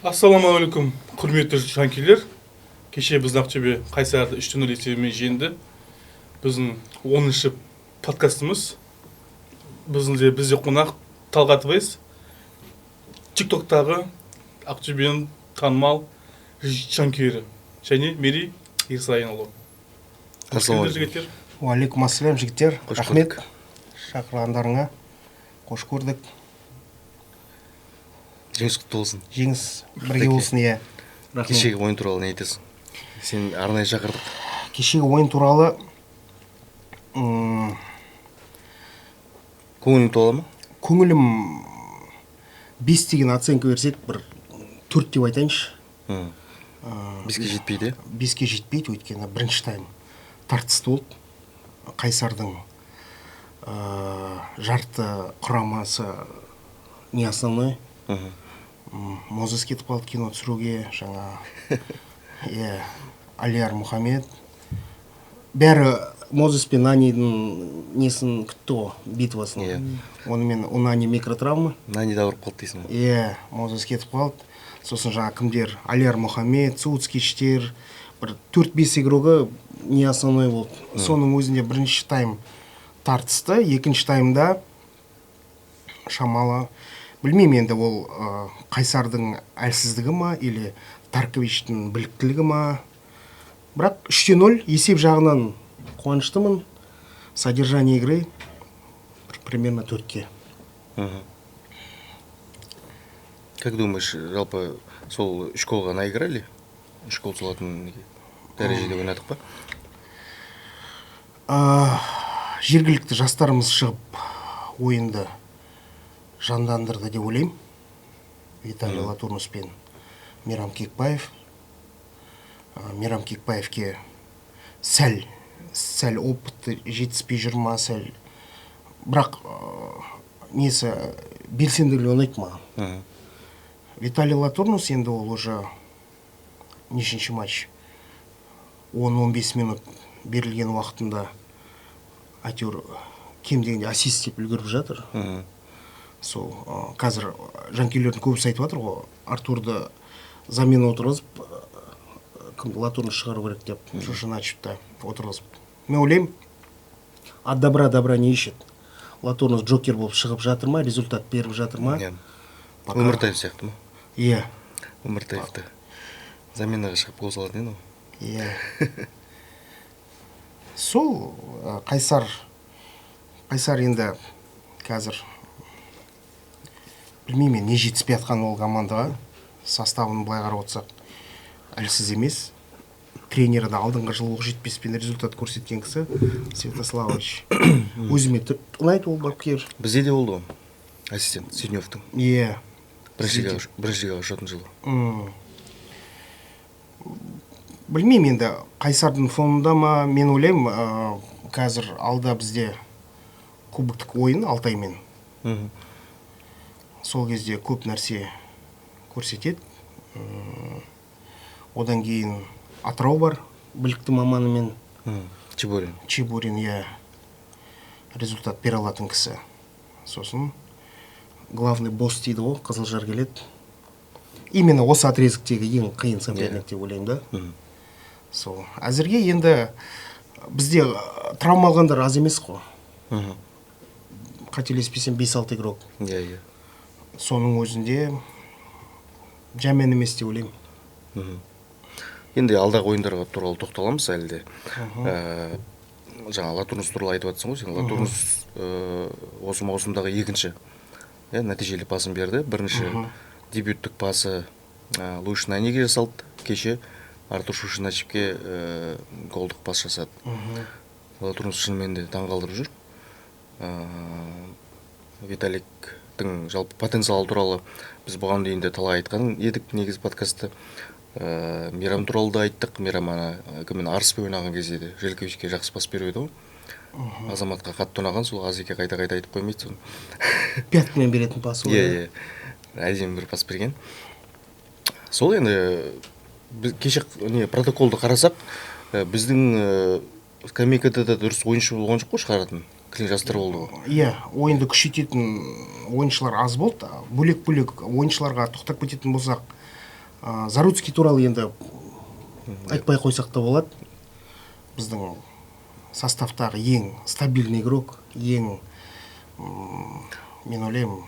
Ассалаумағалейкум, құрметті жанкүйерлер! Кеше біздің Ақтөбе Қайсарды 3:0 есебімен жеңді. Біздің 10-шы подкастымыз. Біздің де бізде қонақ Талғат Вейс, Тиктоктағы Ақтөбенің танымал жанкүйері, және Мерей Ерсайынұлы. Қош келдіңдер, жігіттер! Уағалейкум ассалям, жігіттер! Қош Рахмет көрдік. шақырғандарыңа. Қош көрдік. Жеңіс құтты болсын! Жеңіс бірге Таке. болсын, иә, рахмет. Кешегі ойын туралы не айтасың? Сені арнайы шақырдық. Кешегі ойын туралы Көңілің тола ма? Көңілім, 5 деген оценка берсек, бір 4 деп айтайыншы. 5-ке жетпейді, иә? 5-ке жетпейді, өйткені бірінші тайм тартысты болды. Қайсардың жарты құрамасы не основной. Мозес кетіп қалды кино түсіруге жаңа, иә, Алияр Мұхаммед, бәрі Мозес пен Нанидің несін күтті ғой, битвасын. Онымен у Нани микротравма. Нани да ауырып қалды дейсің ғой. Иә, Мозес кетіп қалды. Сосын жаңа кімдер, Алияр Мұхаммед, Цуцкичтер, бір төрт бес игрогы не основной болды. Соның өзінде бірінші тайм тартысты, екінші таймда шамалы, білмеймін енді, ол Қайсардың әлсіздігі ма или Тарковичтің біліктілігі ма, бірақ 3:0 есеп жағынан қуаныштымын. Содержание игры бір примерно 4-ке. Как думаешь, жалпы сол үш голға наиграли, үш гол салатын неге дәрежеде ойнадық па? Жергілікті жастарымыз шығып, ойынды жандандырды деп ойлаймын. Виталий Латурнус пен Мейрам Кекбаев. Мейрам Кекбаевке сәл сәл опыты жетіспей жүр ма, сәл, бірақ несі, белсенділігі ұнайды маған. Виталий Латурнус енді ол уже нешінші матч, 10-15 минут берілген уақытында әйтеуір кем дегенде ассист істеп үлгеріп жатыр. Сол қазір жанкүйерлердің көбісі айтып жатыр ғой, Артурды замена отырғызып, кімді, Латурны шығару керек деп, Шушеначевті отырғызып. Мен ойлаймын, от добра добра не ищет. Латурнус джокер болып шығып жатыр ма, результат беріп жатыр ма? Иә. Пока. Өміртаев сияқты ма? Иә. Өміртаевты заменаға шығып, гол салатын еді ғой. Иә, сол Қайсар енді қазір білмеймін мен не жетіспей жатқан ол командаға. Составын былай қарап отырсақ, әлсіз емес. Тренері де алдыңғы жылы Оқжетпеспен результат көрсеткен кісі, Святославович. Өзіме ұнайды ол бапкер. Бізде де болды ғой ассистент Сидневтің. Иә. Бірінші лигаға ұшатын жылы. Білмеймін енді, Қайсардың фонында ма, мен ойлаймын, қазір алда бізде кубоктық ойын Алтаймен. Сол кезде көп нәрсе көрсетеді. Одан кейін Атырау бар білікті маманымен. Чебурин. Чебурин, иә, результат бере алатын кісі. Сосын главный босс дейді ғой, Қызылжар келеді. Именно осы отрезоктегі ең қиын соперник деп ойлаймын да. Сол әзірге енді бізде травма алғандар аз емес қой. Қателеспесем, бес алты игрок. иә иә Соның өзінде жаман емес деп ойлаймын. Енді алдағы ойындарға туралы тоқталамыз әлі де. Жаңа Латурнус туралы айтып жатрсың ғой сен. Латурнус осы маусымдағы екінші, иә, нәтижелі пасын берді. Бірінші дебюттік пасы Луиш Наниге жасалды, кеше Артур Шушеначевке голдық пас жасады. Латурнус шынымен де таңғалдырып жүр. Виталиктің жалпы потенциалы туралы біз бұған дейін де талай айтқан едік негізі подкастта. Мейрам туралы да айттық. Мейрам ана кіммен, Арыспен ойнаған кезде де Желковичке жақсы пас беріп еді ғой. Азаматқа қатты ұнаған сол, Азеке қайта қайта айтып қоймайды соны. Пяткамен беретін пасы ғой. Иә, әдемі бір пас берген. Сол енді біз кеше не протоколды қарасақ, біздің скамейкада да дұрыс ойыншы болған жоқ қой шығаратын, кілең жастар болды ғой. Иә, ойынды күшейтетін ойыншылар аз болды. Бөлек бөлек ойыншыларға тоқтап кететін болсақ. Заруцкий туралы енді айтпай қойсақ та болады. Біздің составтағы ең стабильный игрок, ең, мен ойлаймын,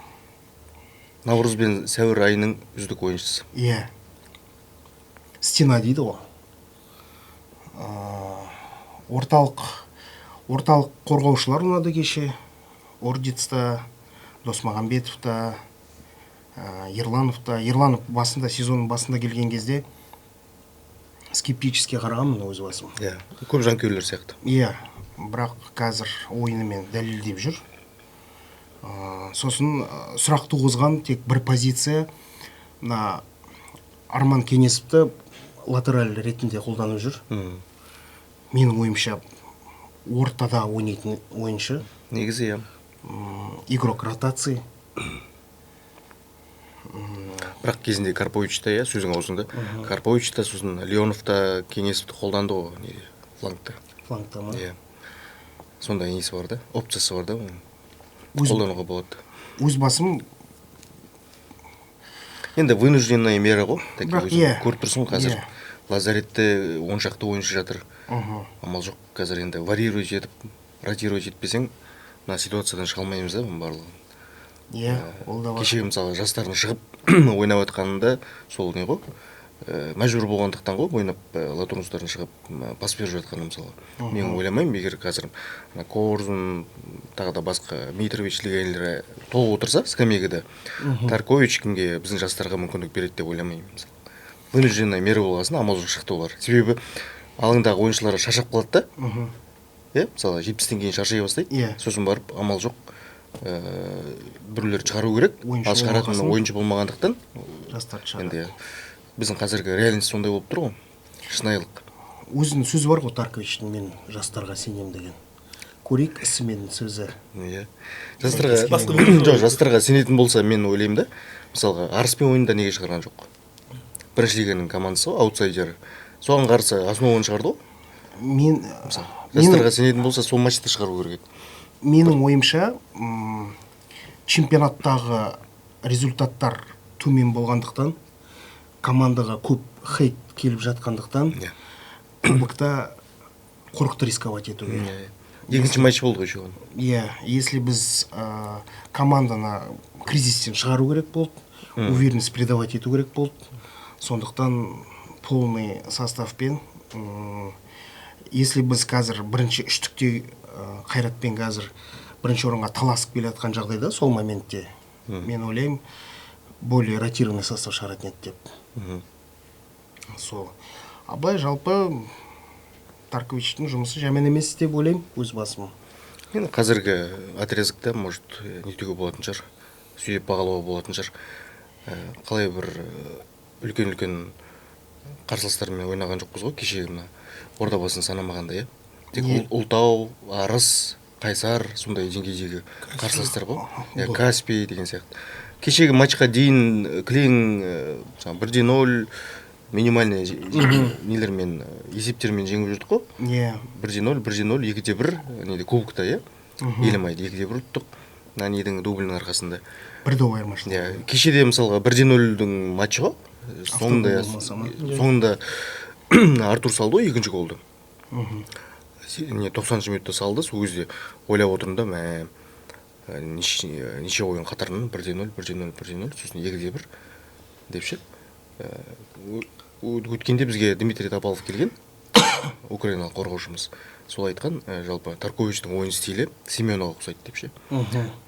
Наурыз бен сәуір айының үздік ойыншысы. Иә, стена дейді ғой. Орталық қорғаушылар ұнады кеше. Ордиц та, Досмағамбетов та, Ерланов та. Ерланов басында, сезонның басында келген кезде скептически қарағанмын өз басым. Иә, көп жанкүйерлер сияқты. Иә, бірақ қазір ойынымен дәлелдеп жүр. Сосын сұрақ туғызған тек бір позиция: мына Арман Кеңесовті латераль ретінде қолданып жүр. Менің ойымша, ортада ойнайтын ойыншы. Негізі, иә. Игрок ротации. Бірақ кезінде Карпович та, иә, сөзің аузыңда, Карпович та, сосын Леонов та Кеңесовті қолданды ғой неде, флангта. Флангта ма? Иә, сондай несі бар да, опциясы бар да оның, қолдануға болады. Өз басым Енді вынужденная мера ғой такие. Бірақ Өзің иә. көріп тұрсың ғой, қазір Иә. лазаретте 10 шақты ойыншы жатыр. Амал жоқ, қазір енді варьировать етіп, ротировать етпесең, мына ситуациядан шыға алмаймыз да бұның барлығын. Иә, ол да бар. Кеше, мысалы, жастардың шығып ойнап жатқанында сол не ғой, мәжбүр болғандықтан ғой ойнап, латурнустардың шығып, пас беріп жатқаны. Мысалы, мен ойламаймын, егер қазір мына Корзун, тағы да басқа Митрович легионерлері толық отырса скамейкада, Таркович кімге, біздің жастарға мүмкіндік береді деп ойламаймын. Мысалы, вынужденная мера болған соң, амал жоқ, шықты олар, себебі алаңдағы ойыншылар шаршап қалады да. Иә, мысалы, 70-тен кейін шаршай бастайды. Сосын барып амал жоқ, біреулерді шығару керек. Ойыншы Ал шығаратын болмағасын ойыншы болмағандықтан жастарды шығарады. Енді біздің қазіргі реальность сондай болып тұр ғой, шынайылық. Өзінің сөзі бар ғой Тарковичтің, «мен жастарға сенемін» деген. Көрейік, ісі мен сөзі Иә, жастарға Басқа бір- жоқ, жастарға сенетін болса, мен ойлаймын да, мысалға, Арыспен ойында неге шығарған жоқ? Бірінші лиганың командасы ғой, аутсайдер, соған қарсы основаны шығарды ғой. Мен Мысалы, менің, жастарға сенетін болса, сол матчта шығару керек еді. Менің ойымша, чемпионаттағы результаттар төмен болғандықтан, командаға көп хейт келіп жатқандықтан, кубокта қорықты рисковать етуге. Иә. Екінші матч болды ғой еще оның. Иә, если біз команданы кризистен шығару керек болды, уверенность придавать ету керек болды, сондықтан полный составпен. Если біз қазір бірінші үштікте, Қайратпен қазір бірінші орынға таласып келе жатқан жағдайда, сол моментте мен ойлаймын, более ротированный состав шығаратын еді деп. Сол. А былай жалпы Тарковичтің жұмысы жаман емес деп ойлаймын өз басым. Енді қазіргі отрезокта, может, нетуге болатын шығар, сүйеп бағалауға болатын шығар. Қалай бір үлкен үлкен қарсыластармен ойнаған жоқпыз ғой кешегі мына Ордабасын санамағанда, иә, тек Ұлытау, Арыс, Қайсар, сондай деңгейдегі қарсыластар ғой, иә, Каспий деген сияқты. Кешегі матчқа дейін кілең жаңағы 1 де 0 минимальный нелермен, есептермен жеңіп жүрдік қой. 1 де 0, 1 де 0, 2 де 1 неде, кубокта, иә, Елімайды 2 де 1 ұттық мына недің дублінің арқасында. Бір доп айырмашылық. Иә, кеше де, мысалға, 1 де 0-дің матчы ғой соңында. Болмаса ма? Соңында Артур салды ғой екінші голды. Не, 90-минутта салды. Сол кезде ойлап отырмын да, мә, неше ойын қатарынан 1 де 0, 1 де 0, 1 де 0, сосын 2 де 1 деп ше. Өткенде бізге Дмитрий Топалов келген, украиналық қорғаушымыз, сол айтқан, жалпы Тарковичтің ойын стилі Симеонеға ұқсайды деп ше.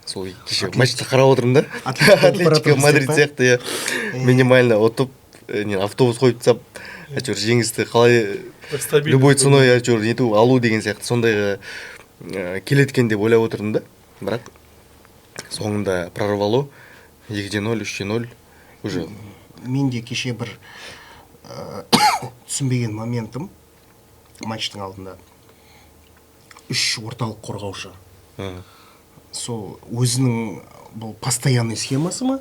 Сол кеше матчты қарап отырмын да, Атлетико болып бара Атлетико жатырмыз Мадрид деп па? сияқты, иә, минимально ұтып, не, автобус қойып тастап, әйтеуір жеңісті қалай Бір стабильный любой ценой әйтеуір нету, алу деген сияқты, сондайға келеді екен деп ойлап отырдым да. Бірақ соңында прорвало: 2 де 0, 3 де 0 уже. Мен де кеше бір түсінбеген моментім: матчтың алдында үш орталық қорғаушы. Сол өзінің бұл постоянный схемасы ма,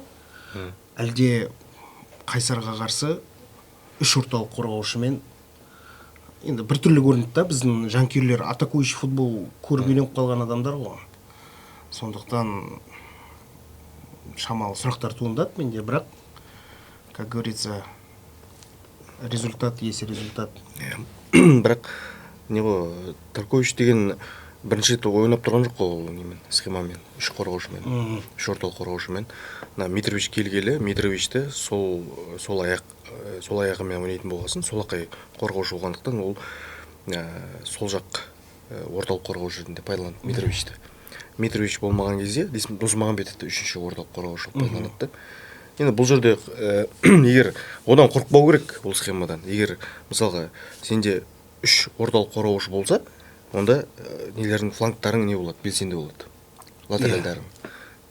әлде Қайсарға қарсы үш орталық қорғаушымен енді біртүрлі көрінді да. Біздің жанкүйерлер атакующий футбол көріп үйреніп қалған адамдар ғой, сондықтан шамалы сұрақтар туындады менде. Бірақ, как говорится, Результат есть результат. Бірақ не ғой, Таркович деген бірінші рет ойнап тұрған жоқ қой ол немен, схемамен, үш қорғаушымен, үш орталық қорғаушымен. Мына Митрович келгелі, Митровичті сол аяғымен ойнайтын болғасын, солақай қорғаушы болғандықтан ол сол жақ орталық қорғаушы ретінде пайдаланды Митровичті. Митрович болмаған кезде Досмағамбетовті үшінші орталық қорғаушы қылып пайдаланады да. Енді бұл жерде егер одан қорықпау керек ол схемадан. Егер мысалға сенде үш орталық қорғаушы болса, онда нелердің, флангтарың не болады, белсенді болады, латеральдарың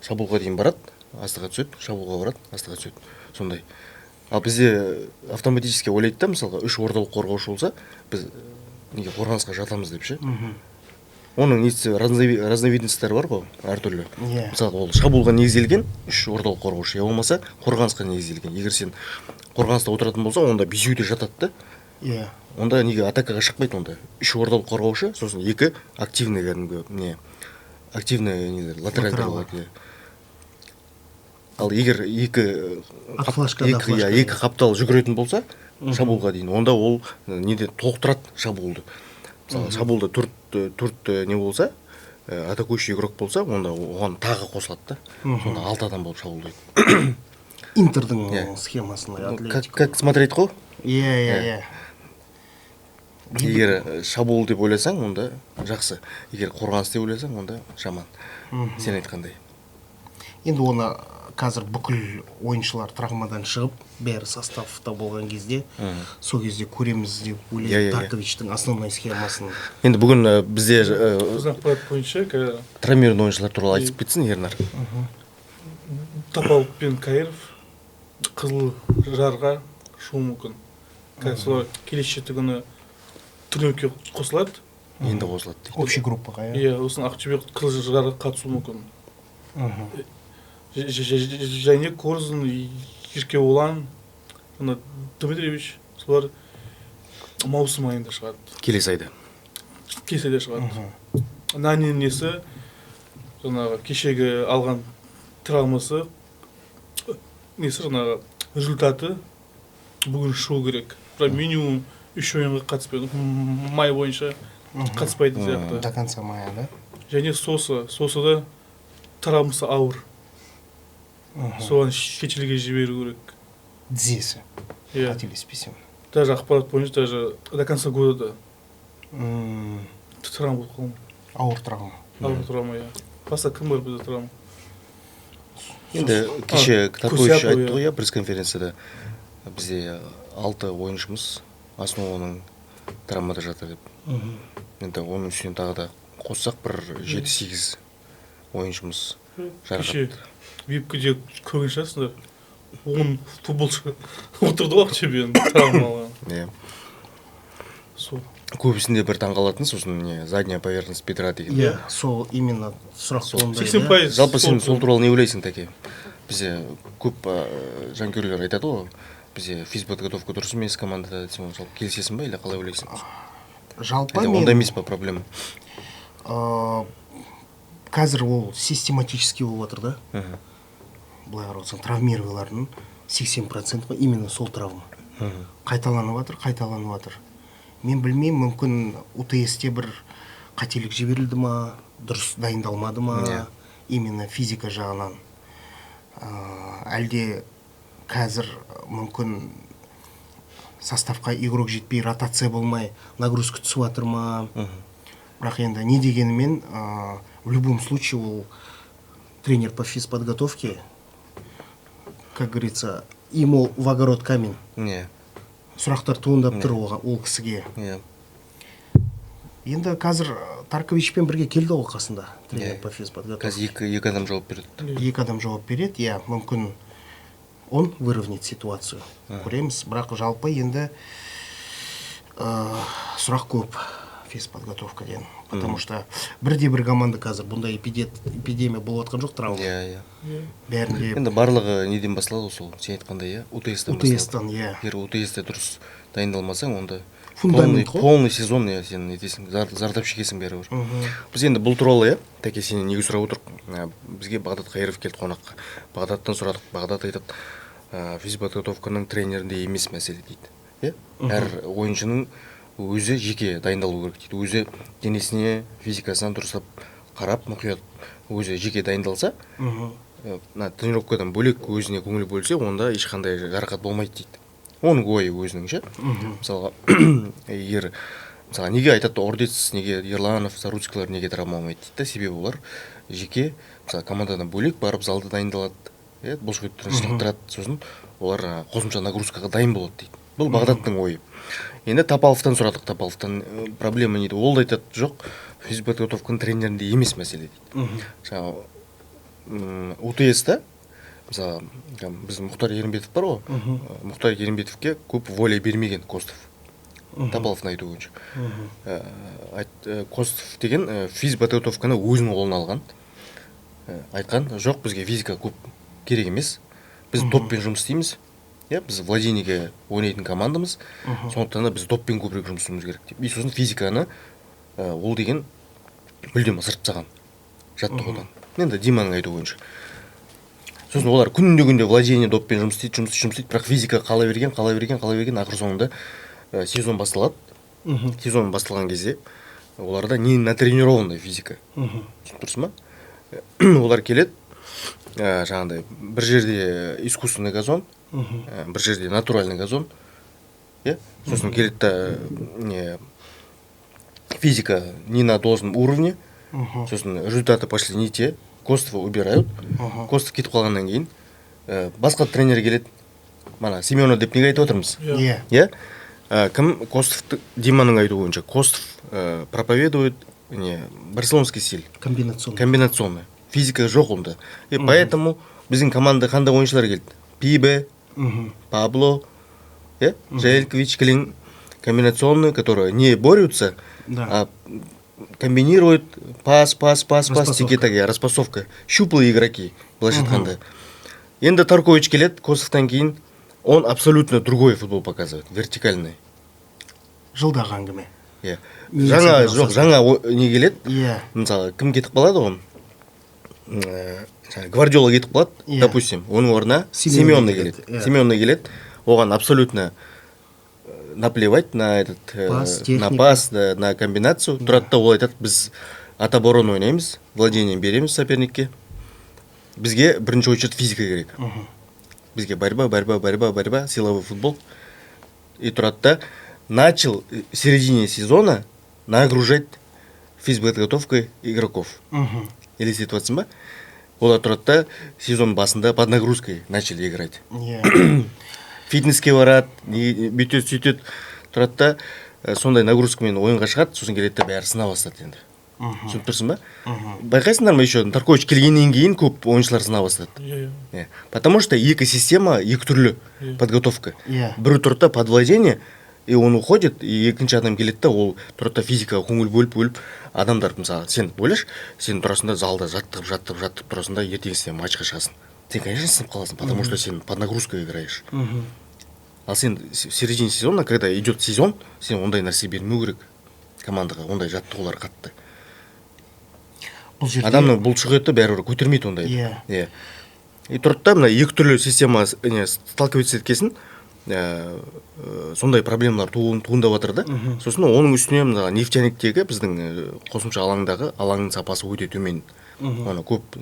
шабуылға дейін барады, астыға түседі, шабуылға барады, астыға түседі, сондай. Ал бізде автоматически ойлайды да, мысалға үш орталық қорғаушы болса, біз неге қорғанысқа жатамыз деп ше. Оның несі, разновидностьтары бар ғой әртүрлі. Мысалға ол шабуылға негізделген үш орталық қорғаушы, я болмаса қорғанысқа негізделген. Егер сен қорғаныста отыратын болсаң, онда бесеуі де жатады да. Онда неге атакаға шықпайды онда? Үш орталық қорғаушы, сосын екі активный, кәдімгі не, активный нелер, латеральдар Латерал. болады, иә. Ал егер екі От флажка до екі, иә, флажка, екі иә. қаптал жүгіретін болса шабуылға дейін, онда ол неде толықтырады шабуылды. Мысалы, шабуылда төрт не болса, атакующий игрок болса, онда оған тағы қосылады да. Сонда алты адам болып шабуылдайды. Интердің Иә. схемасын, Ну, Атлетико. как смотреть қой? Иә, иә, иә. Егер шабуыл деп ойласаң, онда жақсы. Егер қорғаныс деп ойласаң, онда жаман. Сен айтқандай. Енді оны қазір бүкіл ойыншылар травмадан шығып, бәрі составта болған кезде, сол кезде көреміз деп ойлаймын. Иә, иә, иә. Тарковичтің основной схемасын. Енді бүгін бізде Біздің ақпарат бойынша, травмированный ойыншылар туралы айтып кетсін Ернар. Топалов пен Каиров қызыл жарға шығуы мүмкін. Қазір солар келесі жеті күні тренировкаға қосылады. Енді қосылады дейді. Общий группаға, иә. Иә, сосын Ақтөбе қызыл жарға қатысуы мүмкін. Және Корзун, Еркебұлан, ана Дмитриевич, солар маусым айында шығады. Келесі айда. Келесі айда шығады. Нанин несі, жаңағы кешегі алған травмасы, несі жаңағы результаты бүгін шығу керек. Бірақ минимум үш ойынға қатыспайды. Май бойынша қатыспайтын сияқты. До конца мая, да? Және Сосада травмасы ауыр. Соған шетелге жіберу керек. Тізесі. Иә. Қателеспесем. Даже ақпарат бойынша даже до конца года да травма болып қалған. Ауыр травма. Ауыр травма, иә. Басқа кім бар бізде травма? Енді кеше Таркович Кусяпов, айтты иә. ғой, иә, пресс-конференцияда бізде 6 ойыншымыз основаның травмада жатыр деп. Енді оның үстіне тағы да қоссақ бір жеті-сегіз ойыншымыз жарақат. Кеше випкіде көрген шығарсыңдар. 10 футболшы отырды ғой Ақтөбенің травма алған. Иә. Сол. Көбісінде бір таңғалатын, сосын не, задняя поверхность бедра деген. Иә, сол именно сұрақ туындайды. Сексен пайыз Жалпы сен сол сол туралы не ойлайсың, Тәке? Бізде көп жанкүйерлер айтады ғой, бізде физподготовка дұрыс емес командада десем, жалпы келісесің ба или қалай ойлайсың? Жалпы Әлде мен ондай емес па проблема? Қазір ол систематически болып жатыр да. Былай қарап отырсаң, травмированиялардың 80% именно сол травма. Қайталанып жатыр, қайталанып жатыр. Мен білмеймін, мүмкін УТС-те бір қателік жіберілді ма, дұрыс дайындалмады ма, именно физика жағынан. Әлде қазір мүмкін составқа игрок жетпей, ротация болмай, нагрузка түсіп жатыр ма. Бірақ енді не дегенімен, в любом случае ол тренер по физподготовке, как говорится, ему в огород камень. Сұрақтар туындап тұр ол кісіге. Енді қазір Тарковичпен бірге келді ғой қасында тренер по физподготовке. Қазір екі адам жауап береді. Екі адам жауап береді, иә, мүмкін он выровняет ситуацию. Көреміз, бірақ жалпы енді, сұрақ көп физподготовкадан. Потому что бірде бір команда қазір бұндай эпидемия болып жатқан жоқ травма. Иә, иә. Бәрінде Енді барлығы неден басталады ғой сол, сен айтқандай, иә, У Т С-тан У Т С-тан, басталады. иә. Егер У Т С-те дұрыс дайындалмасаң, онда Фундамент қой. полный сезон, иә, сен нетесің, зардап шегесің бәрібір. Біз енді бұл туралы, иә, Тәке, сенен неге сұрап отырмық? Бізге Бағдат Қайыров келді қонаққа. Бағдаттан сұрадық, Бағдат айтады, физподготовканың тренерінде емес мәселе дейді. Иә, әр ойыншының өзі жеке дайындалу керек дейді. Өзі денесіне, физикасына дұрыстап қарап, мұқият өзі жеке дайындалса, мына тренировкадан бөлек өзіне көңіл бөлсе, онда ешқандай жарақат болмайды дейді. Оның ойы өзінің ше. Мысалға, егер, мысалға, неге айтады Ордец, неге Ерланов, Заруцкийлар неге травма алмайды дейді да. Себебі олар жеке, мысалы, командадан бөлек барып залда дайындалады, иә, бұлшықеттерін шынықтырады, сосын олар қосымша нагрузкаға дайын болады дейді. Бұл Бағдаттың ойы. Енді Тапаловтан сұрадық, Тапаловтан проблема не дейді. Ол да айтады: жоқ, физподготовканың тренерінде емес мәселе дейді. Жаңағы УТС та, мысалы, біздің Мұхтар Ерімбетов бар ғой. Мұхтар Ерімбетовке көп воля бермеген Костов, Тапаловтың айтуы бойынша. Костов деген физподготовканы өзінің қолына алған. Айтқан жоқ, бізге физика көп керек емес, біз доппен жұмыс істейміз, иә, біз владениеге ойнайтын командамыз, сондықтан да біз доппен көбірек жұмыс істеуіміз керек деп. И сосын физиканы ол деген мүлдем ысырып тастаған жаттығудан, енді Диманың айтуы бойынша. Сосын олар күнде күнде владение доппен жұмыс істейді, жұмыс істейді, жұмыс істейді, бірақ физика қала берген, қала берген, қала берген. Ақыр соңында сезон басталады. Сезон басталған кезде оларда не натренированная физика, түсініп тұрсың ба? Олар келеді, жаңағыдай бір жерде искусственный газон, бір жерде натуральный газон, иә. Сосын келеді да, не физика не на должном уровне. Сосын результаты пошли не те, Костова убирают. Костов кетіп қалғаннан кейін басқа тренер келеді. Мана Симеоне деп неге айтып отырмыз? Иә. Иә. Кім Костов, Диманың айтуы бойынша, Костов проповедует не барселонский стиль. Комбинационный. Комбинационный, физика жоқ онда. И поэтому біздің команда қандай ойыншылар келді? Пибе, Пабло, иә, Желкович, кілең комбинационный, которые не борются, а комбинируют: пас, пас, пас, пас. Распасовка. Тики-таки, распасовка, щуплые игроки, былайша айтқанда. Енді Таркович келеді Костовтан кейін, он абсолютно другой футбол показывает, вертикальный. Жылдағы әңгіме. Иә. Не Жаңа сен жоқ, жаңа не келеді. Мысалы, кім кетіп қалады ғой? Жаңа Гвардиола кетіп қалады, допустим, оның орнына Симеоне Симеоне келеді, келеді. Иә. Симеоне келеді, оған абсолютно наплевать на этот Пас, на техника. пас, да, на комбинацию. Тұрады да, ол айтады: біз от обороны ойнаймыз, владение береміз соперникке, бізге бірінші очередь физика керек, бізге борьба, борьба, борьба, борьба, силовой футбол. И тұрады да, начал в середине сезона нагружать физподготовкой игроков. Елестетіп жатсың ба? Олар тұрады да, сезон басында под нагрузкой начали играть. Фитнеске барады, не бүйтеді, сөйтеді. Тұрады да, сондай нагрузкамен ойынға шығады. Сосын келеді да, бәрі сына бастады енді. Түсініп тұрсың ба? Байқайсыңдар ма, еще Таркович келгеннен кейін көп ойыншылар сына бастады. Иә. Иә. Потому что екі система, екі түрлі подготовка. Біреу тұрады да, под владение, и он уходит, и екінші адам келеді да, ол тұрады да, физикаға көңіл бөліп бөліп адамдар. Мысалы, сен ойлашы, сен тұрасың да, залда жаттығып, жаттығып, жаттығып тұрасың да, ертеңгісіне матчқа шығасың, сен, конечно, сынып қаласың, потому что сен под нагрузкой играешь. Ал сен в середине сезона, когда идет сезон, сен ондай нәрсе бермеу керек командаға, ондай жаттығулар қатты. Бұл жерде Адамның бұлшық еті бәрібір көтермейді ондайды. Иә, и тұрды да, мына екі түрлі система не сталкиваться еткесін, сондай проблемалар туындап жатыр да. Сосын оның үстіне мына Нефтяниктегі біздің қосымша алаңдағы алаңның сапасы өте төмен. Оны көп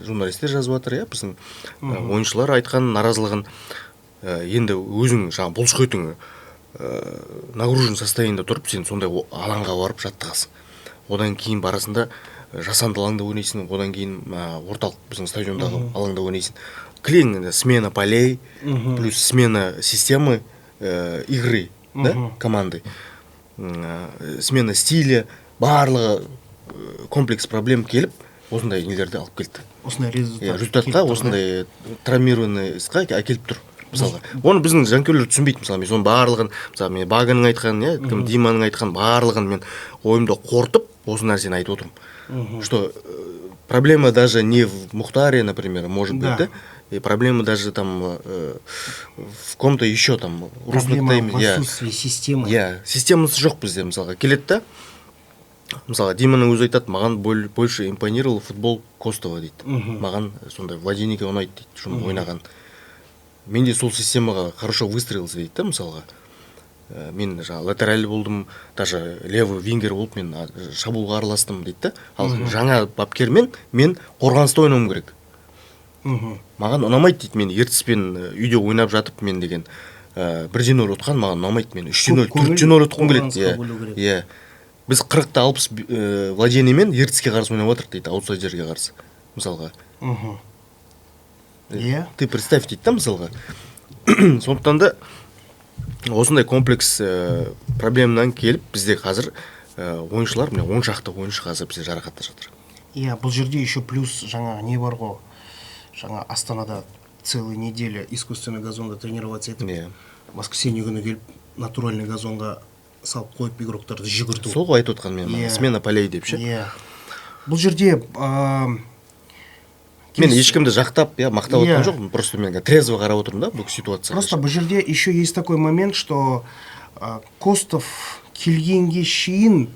журналистер жазып жатыр, иә, біздің ойыншылар айтқан наразылығын. Енді өзің жаңағы бұлшық етің нагружен состояниеде тұрып, сен сондай алаңға барып жаттығасың, одан кейін барасың да, жасанды алаңда ойнайсың, одан кейін орталық біздің стадиондағы алаңда ойнайсың. Кілең енді смена полей, плюс смена системы игры да, команды, смена стиля, барлығы комплекс проблем келіп, осындай нелерді алып келді. Осындай результат Иә, результатқа, келіп тұр, да? Осындай травмированностьқа әкеліп тұр. Мысалға, оны біздің жанкүйерлер түсінбейді. Мысалы, мен соның барлығын, мысалы, мен Баганың айтқанын, иә, кім, Диманың айтқанын, барлығын мен ойымда қорытып, осы нәрсені айтып отырмын, что проблема даже не в Мухтаре, например, может быть, да, и проблема даже там в ком-то еще там. Проблема Русникта в отсутствии системы. Иә, системасы жоқ бізде. Мысалға, келеді да, мысалға, Диманың өзі айтады: маған больше импонировал футбол Костова дейді. Маған сондай владениеге ұнайды дейді, шын ойнаған, мен де сол системаға хорошо выстроился дейді да, мысалға. Мен жаңағы латераль болдым, даже левый вингер болып мен шабуылға араластым дейді да. Ал жаңа бапкермен мен қорғаныста ойнауым керек, маған ұнамайды дейді. Мен Ертіспен үйде ойнап жатып, мен деген 1-0 ұтқан маған ұнамайды, мен 3-0, Көп көңіл 4-0 ұтқым келеді. Қорғанысқа бөлу керек. Иә, біз 40-60 владениемен Ертіске қарсы ойнап жатырмық дейді, аутсайдерге қарсы мысалға. Иә. Ты представь дейді да мысалға. Сондықтан да осындай комплекс проблемадан келіп, бізде қазір ойыншылар, міне, 10 шақты ойыншы қазір бізде жарақатта жатыр. Иә, бұл жерде еще плюс жаңағы не бар ғой, жаңа Астанада целый неделя искусственный газонда тренироваться етіп, воскресенье күні келіп натуральный газонға салып қойып, игроктарды жүгірту. Сол ғой айтып отқан мен, смена полей деп ше. Иә, бұл жерде Мен ешкімді жақтап, иә, мақтап отқан жоқпын, просто мен трезво қарап отырмын да бұл ситуацияға. Просто бұл жерде еще есть такой момент, что Костов келгенге шейін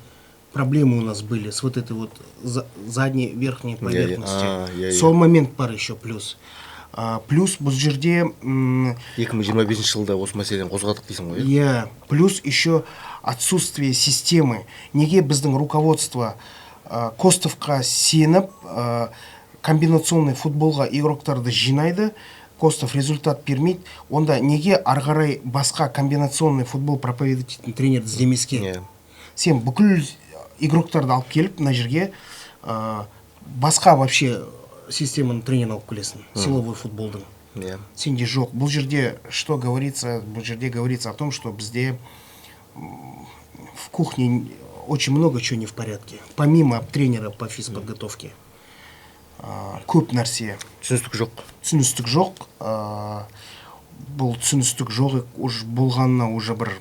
проблемы у нас были с вот этой вот задней верхней поверхностью. А, иә, иә. Сол момент бар еще плюс. Плюс бұл жерде 2025 жылда осы мәселені қозғадық дейсің ғой, иә? Иә, плюс еще отсутствие системы. Неге біздің руководство Костовқа сеніп, комбинационный футболға игроктарды жинайды, Костов результат бермейді, онда неге ары қарай басқа комбинационный футбол проповедовать ететін тренерді іздемеске? Сен бүкіл игроктарды алып келіп, мына жерге басқа вообще системаның тренерін алып келесің, силовой футболдың. Сенде жоқ. Бұл жерде что говорится? Бұл жерде говорится о том, что бізде в кухне очень много чего не в порядке. Помимо тренера по физподготовке. Көп нәрсе. Түсіністік жоқ. Түсіністік жоқ. Бұл түсіністік жоқ уже болғанына уже бір,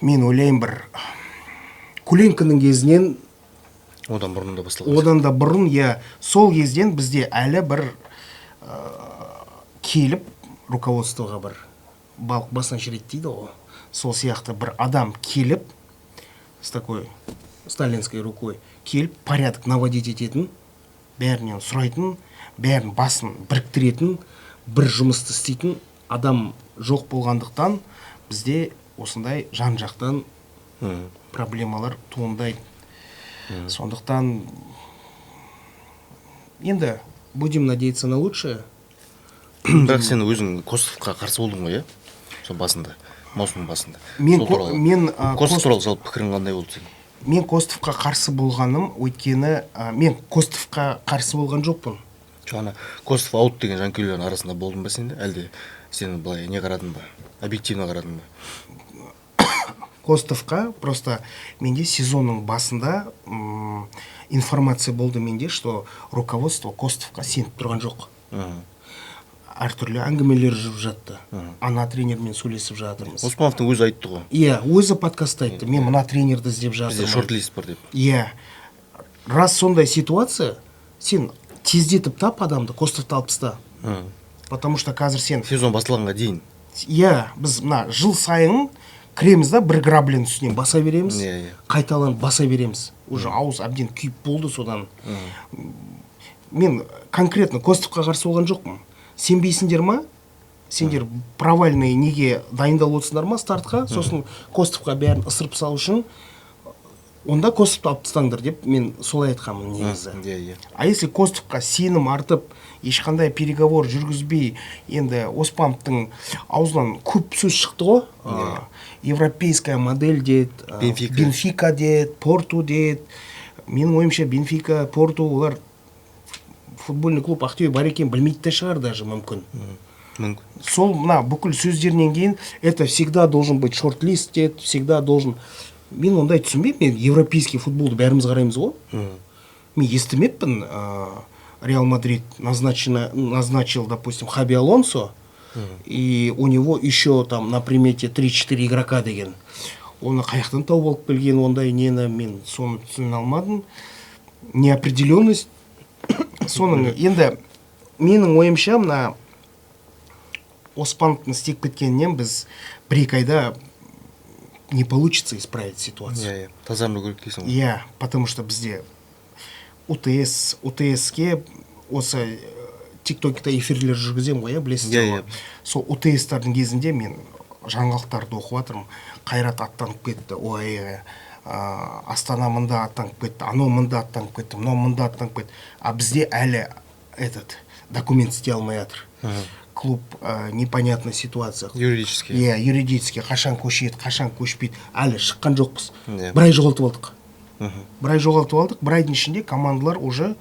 мен ойлаймын, бір Куленконың кезінен. Одан бұрын да басталған. Одан да бұрын, иә. Сол кезден бізде әлі бір келіп руководствоға бір балық басынан шірейді дейді ғой, сол сияқты бір адам келіп, с такой сталинской рукой келіп, порядок наводить ететін, бәрінен сұрайтын, бәрін басын біріктіретін, бір жұмысты істейтін адам жоқ болғандықтан, бізде осындай жан жақтан проблемалар туындайды. Сондықтан енді будем надеяться на лучшее. Бірақ сен өзің Костовқа қарсы болдың ғой, иә, сол басында, маусымның басында? Мен Сол туралы. Мен, Костов туралы жалпы пікірің қандай болды сенің? Мен Костовқа қарсы болғаным, өйткені мен Костовқа қарсы болған жоқпын. Жоқ, ана Костов аут деген жанкүйерлердің арасында болдың ба сен де, әлде сен былай не қарадың ба, объективно қарадың ба? Костовқа просто менде сезонның басында информация болды менде, что руководство Костовқа сеніп тұрған жоқ. Әртүрлі әңгімелер жүріп жатты, ана тренермен сөйлесіп жатырмыз. Оспановтың өзі айтты ғой. Иә, өзі подкастта айтты: мен мына тренерді іздеп Бізде жатырмын. шорт-лист бар деп. Иә, рас сондай ситуация, сен тездетіп тап адамды, Костовты алып таста, потому что қазір сен Сезон басталғанға дейін. Иә, біз мына жыл сайын кіреміз да, бір граблінің үстінен баса береміз, Иә, иә. қайталанып баса береміз, уже ауыз әбден күйіп болды содан. Мен конкретно Костовқа қарсы болған жоқпын. Сенбейсіңдер ма, сендер провальный неге дайындалып отырсыңдар ма, стартқа, сосын Костовқа бәрін ысырып салу үшін, онда Костовты алып тастаңдар деп мен солай айтқанмын негізі. Иә иә А если Костовқа сенім артып, ешқандай переговор жүргізбей, енді Оспановтың аузынан көп сөз шықты ғой. Европейская модель деді, Бенфика. Бенфика деді, Порту деді. Менің ойымша, Бенфика, Порту, олар футбольный клуб Ақтөбе бар екенін білмейді де шығар даже мүмкін. Мүмкін. Сол мына бүкіл сөздерінен кейін это всегда должен быть шорт-лист деді, всегда должен. Мен ондай түсінбеймін. Мен европейский футболды бәріміз қараймыз ғой, мен естімеппін, Реал Мадрид назначил, допустим, Хаби Алонсо, и у него еще там на примете 3-4 игрока деген. Оны қаяқтан тауып алып келген ондай нені, мен соны түсіне алмадым. Неопределенность соның. Енді менің ойымша, мына Оспановтың істеп кеткенінен біз 1-2 айда не получится исправить ситуацию. Иә, тазарыну керек дейсің ғой. Иә, потому что бізде УТС, УТС-ке осы ТикТокта эфирлер жүргіземін ғой, иә, білесіздер Иә, ғой. иә. Сол УТС-тардың кезінде мен Жаңалықтарды оқып жатырмын: Қайрат аттанып кетті, ой, Астана мында аттанып кетті, анау мында аттанып кетті, мынау мында аттанып кетті, а бізде әлі этот документ істей алмай жатыр клуб, непонятная ситуация. Юридически. Иә, юридически қашан көшеді, қашан көшпейді, әлі шыққан жоқпыз. Бір ай жоғалтып алдық. Бір ай жоғалтып алдық. Бір айдың ішінде командалар уже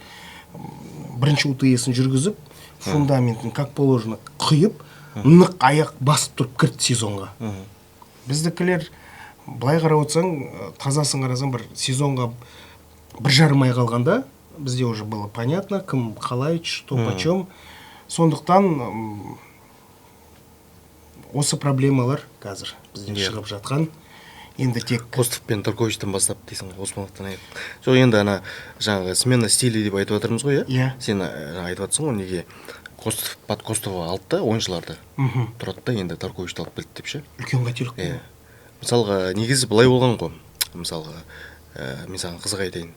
бірінші УТС-ін жүргізіп, фундаментін как положено құйып, нық аяқ басып тұрып кірді сезонға. Біздікілер былай қарап отырсаң, тазасын қарасаң, бір сезонға 1,5 ай қалғанда бізде уже было понятно, кім қалай, что почем. Сондықтан осы проблемалар қазір бізде шығып жатқан енді тек Костов пен Тарковичтен бастап дейсің ғой, Оспановтан аяқ. Жоқ, енді ана жаңағы смена стилей деп айтып жатырмыз ғой, иә? Иә. Сен жаңа айтып жатырсың ғой, неге Костов под Костова алды да ойыншыларды, тұрады да, енді Тарковичті алып келді деп ше. Үлкен қателік қой. Иә, мысалға, негізі былай болған ғой. Мысалға, мен саған қызық айтайын: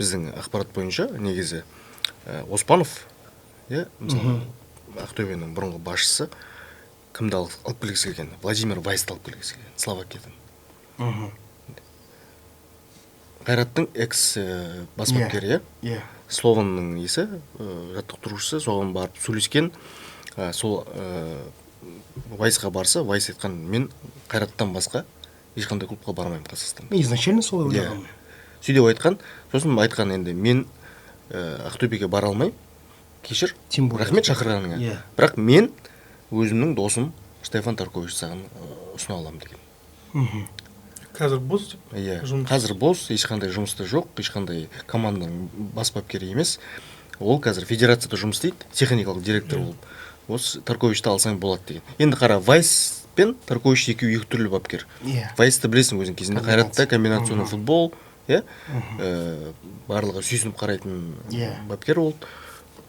біздің ақпарат бойынша, негізі, Оспанов, иә, мысалы, Ақтөбенің бұрынғы басшысы кімді алып келгісі келген? Владимир Вайсты алып келгісі келген Словакиядан. Қайраттың экс бас бапкері, иә? Иә. Слованның несі, жаттықтырушысы, соған барып сөйлескен. Сол Вайсқа барса, Вайс айтқан: «Мен Қайраттан басқа ешқандай клубқа бармаймын Қазақстанда». Мен изначально солай Иә. ойлағанмын. Сөйтіп айтқан. Сосын айтқан: «Енді мен Ақтөбеге бара алмаймын, кешір, Тем более. рахмет шақырғаныңа, бірақ мен өзімнің досым Штефан Таркович саған ұсына аламын», — деген. Қазір бос деп. Иә. Жұмыс. Қазір бос, ешқандай жұмыста жоқ, ешқандай команданың бас бапкері емес. Ол қазір федерацияда жұмыс істейді, техникалық директор болып. Осы Тарковичті алсаң болады деген. Енді қара, Вайс пен Таркович екеуі екі түрлі бапкер. Вайсты білесің өзің, кезінде Комбинация. Қайратта комбинационный футбол, иә, барлығы сүйсініп қарайтын бапкер болды.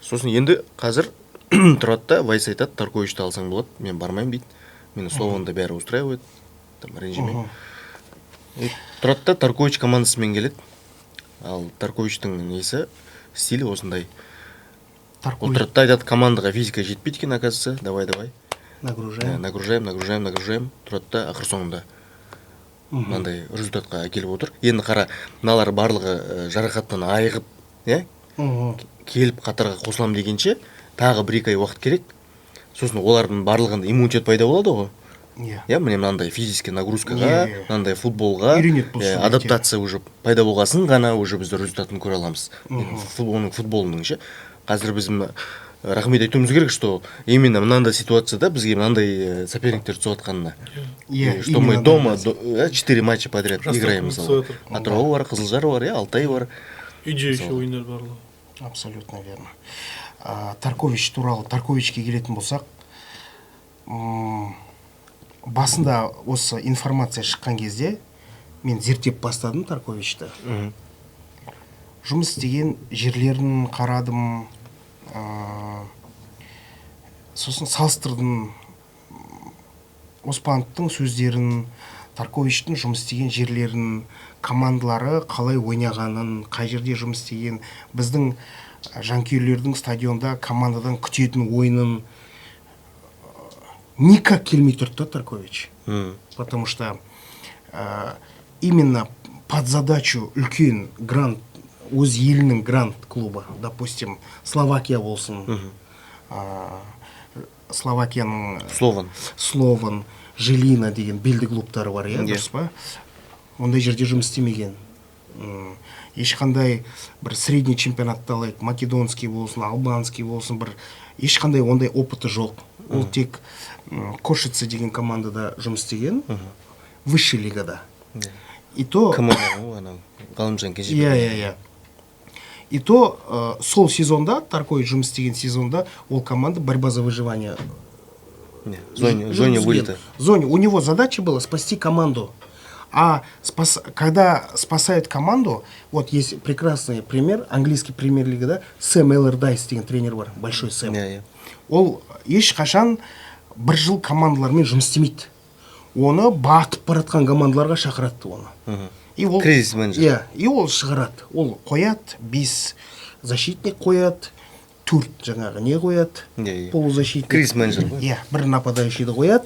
Сосын енді қазір тұрады да, Вайс айтады: «Тарковичті алсаң болады, мен бармаймын», — дейді. «Мені Слованда бәрі устраивает там, ренжіме». И тұрады да, Таркович командасымен келеді. Ал Тарковичтің несі, стилі осындай. Ол Таркович. тұрады да айтады: «Командаға физика жетпейді екен, оказывается, давай, давай». Нагружаем. Нагружаем, нагружаем, нагружаем. Тұрады да, ақыр соңында мынандай результатқа әкеліп отыр. Енді қара, мыналар барлығы жарақаттан айығып, иә, келіп қатарға қосыламын дегенше, тағы 1-2 ай уақыт керек. Сосын олардың барлығында иммунитет пайда болады ғой. Иә, міне, мынандай физический нагрузкаға, Иә, иә. мынандай футболға Үйренеді бұл суретте. Адаптация уже пайда болғасын ғана уже біз результатын көре аламыз. Енді оның футболының ше. Қазір біз мына рахмет айтуымыз керек, что именно мынандай ситуацияда бізге мынандай соперниктер түсіп жатқанына. Иә, И что мы именно дома да. 4 матча подряд Жастар играем, көмектесіп мысалы. жатыр. Атырау бар, Қызылжар бар, иә, Алтай бар. Үйде еще Мысалы. ойындар барлығы. Абсолютно верно. Таркович туралы, Тарковичке келетін болсақ, басында осы информация шыққан кезде мен зерттеп бастадым Тарковичті. Жұмыс істеген жерлерін қарадым, сосын салыстырдым Оспановтың сөздерін, Тарковичтің жұмыс істеген жерлерін, командалары қалай ойнағанын, қай жерде жұмыс істеген, біздің жанкүйерлердің стадионда командадан күтетін ойынын никак келмей тұрды да Таркович. Потому что именно под задачу үлкен гранд, өз елінің гранд клубы, допустим, Словакия болсын, Словакияның Слован. Слован, Жилина деген белді клубтары бар, иә? Иә. Дұрыс па? Ондай жерде жұмыс істемеген. Ешқандай бір средний чемпионатты алайық, македонский болсын, албанский болсын, бір ешқандай ондай опыты жоқ. Ол тек Кошице деген командада жұмыс істеген, высший лигада, и то Кім ойнаған ғой, анау Ғалымжан Кенжебек. Иә, и то сол сезонда, Таркович жұмыс істеген сезонда, ол команда борьба за выживание Не, зоне жүргізген. вылета. Зоне. У него задача была спасти команду. А когда спасают команду, вот есть прекрасный пример, английский премьер-лигада Сэм Эллардайс деген тренер бар, большой Сэм. Иә иә Ол ешқашан бір жыл командалармен жұмыс істемейді. Оны батып бара жатқан командаларға шақырады оны. И ол Кризис менеджер. Иә, и ол шығарады. Ол қояды, бес защитник қояды, төрт жаңағы не қояды, Иә, иә. полузащитник. Кризис менеджер ғой. Иә, бір нападающийді қояды.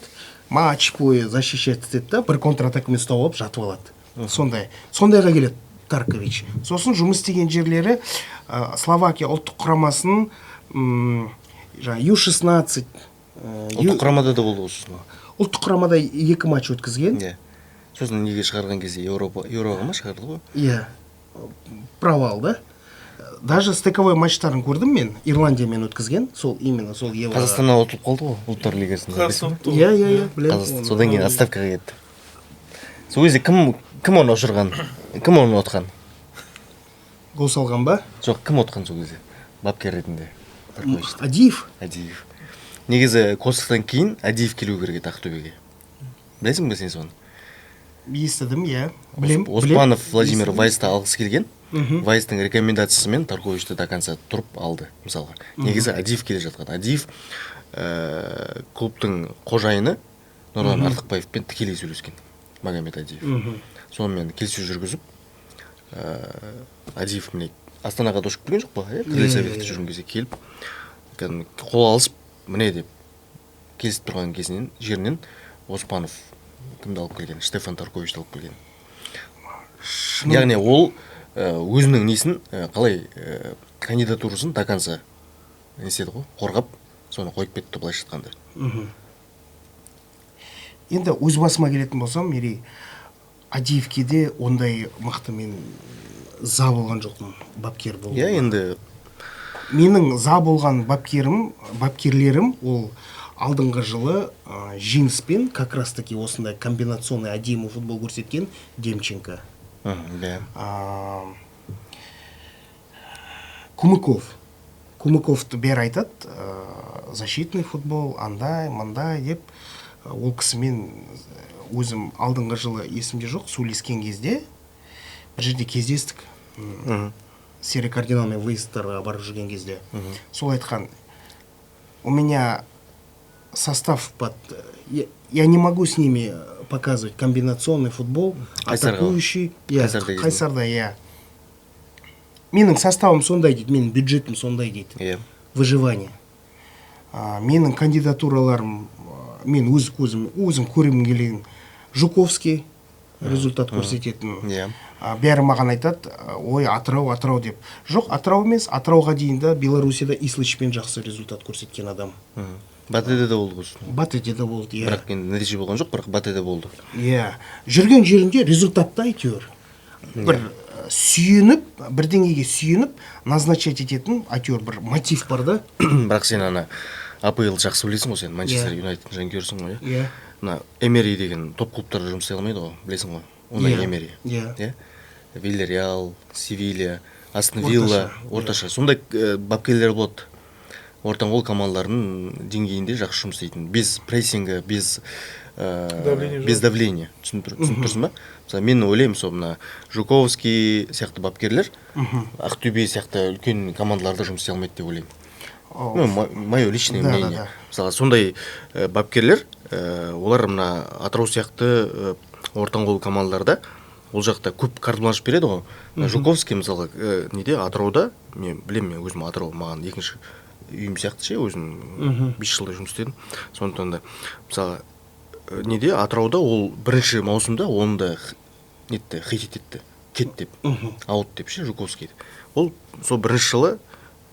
Матч бойы защищать етеді да, бір контратакамен ұстап алып, жатып алады. Сондай, сондайға келеді Таркович. Сосын жұмыс істеген жерлері Словакия ұлттық құрамасының жаңағы Ю-16 Ұлттық құрамада да болды ғой сосын. Ұлттық құрамада екі матч өткізген. Иә, сосын неге шығарған кезде, Еуропа, Еуроға ма шығарды ғой. Иә, провал да. Даже стыковой матчтарын көрдім мен, Ирландиямен өткізген, сол, именно сол Евро. Қазақстаннан ұтылып қалды ғой Ұлттар лигасында, білесің Қазақстан бе? ұтты ғой. Иә, білемін. Қазақстан Оны. содан кейін отставкаға кетті. Сол кезде кім оны ұшырған, кім оны ұтқан? Гол салған ба? Жоқ, кім ұтқан сол кезде бапкер ретінде Тарковичті? Адиев. Адиев. Негізі Косовтан кейін Адиев келу керек еді Ақтөбеге, білесің бе сен соны? Естідім, иә, білем. Оспанов білем. Владимир Естідім. Вайсты алғысы келген. Вайстың рекомендациясымен Тарковичті до конца тұрып алды мысалға. Негізі Адиев келе жатқан. Адиев клубтың қожайыны Нұрлан Артықбаевпен тікелей сөйлескен Магомед Адиев. Сонымен келіссөз жүргізіп, Адиев міне Астанаға да ұшып келген жоқ па, иә, Крылья Иә, Советте иә. жүрген кезде келіп, кәдімгі қол алысып, міне деп келісіп тұрған кезінен жерінен Оспанов кімді алып келген? Штефан Тарковичті алып келген. Яғни ол өзінің несін, қалай, кандидатурасын до конца не істеді ғой, қорғап, соны қойып кетті былайша айтқанда. Енді өз басыма келетін болсам, Мерей, Адиевке де ондай мықты мен за болған жоқпын бапкер болуға. Иә, енді. Менің за болған бапкерім, бапкерлерім ол алдыңғы жылы Жеңіспен как раз таки осындай комбинационный әдемі футбол көрсеткен Демченко. Иә. Кумыков. Кумыковты бәрі айтады, защитный футбол андай мындай деп. Ол кісімен өзім алдыңғы жылы, есімде жоқ, сөйлескен кезде бір жерде кездестік. Серый кардиналмен выездтарға барып жүрген кезде сол айтқан: «У меня состав под, я не могу с ними показывать комбинационный футбол Қайсарға? атакующий». Иә. Қайсарда кезінде. Қайсарда, иә. «Менің составым сондай, — дейді, — менің бюджетім сондай, — дейді, — выживание. Менің кандидатураларым, мен өз көзім, өзім көргім келген Жуковский, результат көрсететін. Бәрі маған айтады: ой, Атырау, Атырау деп. Жоқ, Атырау емес, Атырауға дейін де Белоруссияда Ислычпен жақсы результат көрсеткен адам. Батэде де болды ғой сосын. Батэде де болды, иә. Бірақ енді нәтиже болған жоқ, бірақ Батэде болды. Иә, жүрген жерінде результатта әйтеуір бір сүйеніп, бірдеңеге сүйеніп назначать ететін әйтеуір бір мотив бар да. Бірақ сен ана АПЛ жақсы білесің ғой, сен Манчестер Иә. Юнайтедтің жанкүйерісің ғой, иә? Иә. Мына Эмери деген топ клубтарда жұмыс істей алмайды ғой, білесің ғой Унай Иә. Эмери? Иә. Иә, Вильяреал, Севилья, Астон Вилла. Орташа. Орташа сондай бапкерлер болады, ортаңқол командалардың деңгейінде жақсы жұмыс істейтін, без прессинга, без Давление без жоқ. давления. Түсініп тұрсың ба? Мысалы, мен ойлаймын, сол мына Жуковский сияқты бапкерлер Ақтөбе сияқты үлкен командаларда жұмыс істей алмайды деп ойлаймын. Ну, мое личное мнение. Мысалы, сондай бапкерлер, олар мына Атырау сияқты ортаңқол командаларда, ол жақта көп карт-бланш береді ғой. Мына Жуковский мысалға, неде, Атырауда, мен білемін, мен өзім Атырау маған екінші үйім сияқты ше, өзім 5 жылдай жұмыс істедім. Сондықтан да, мысалы, неде, Атырауда ол бірінші маусымда оны да нетті, хейтить етті, кет деп, аут деп ше Жуковскийді. Ол сол бірінші жылы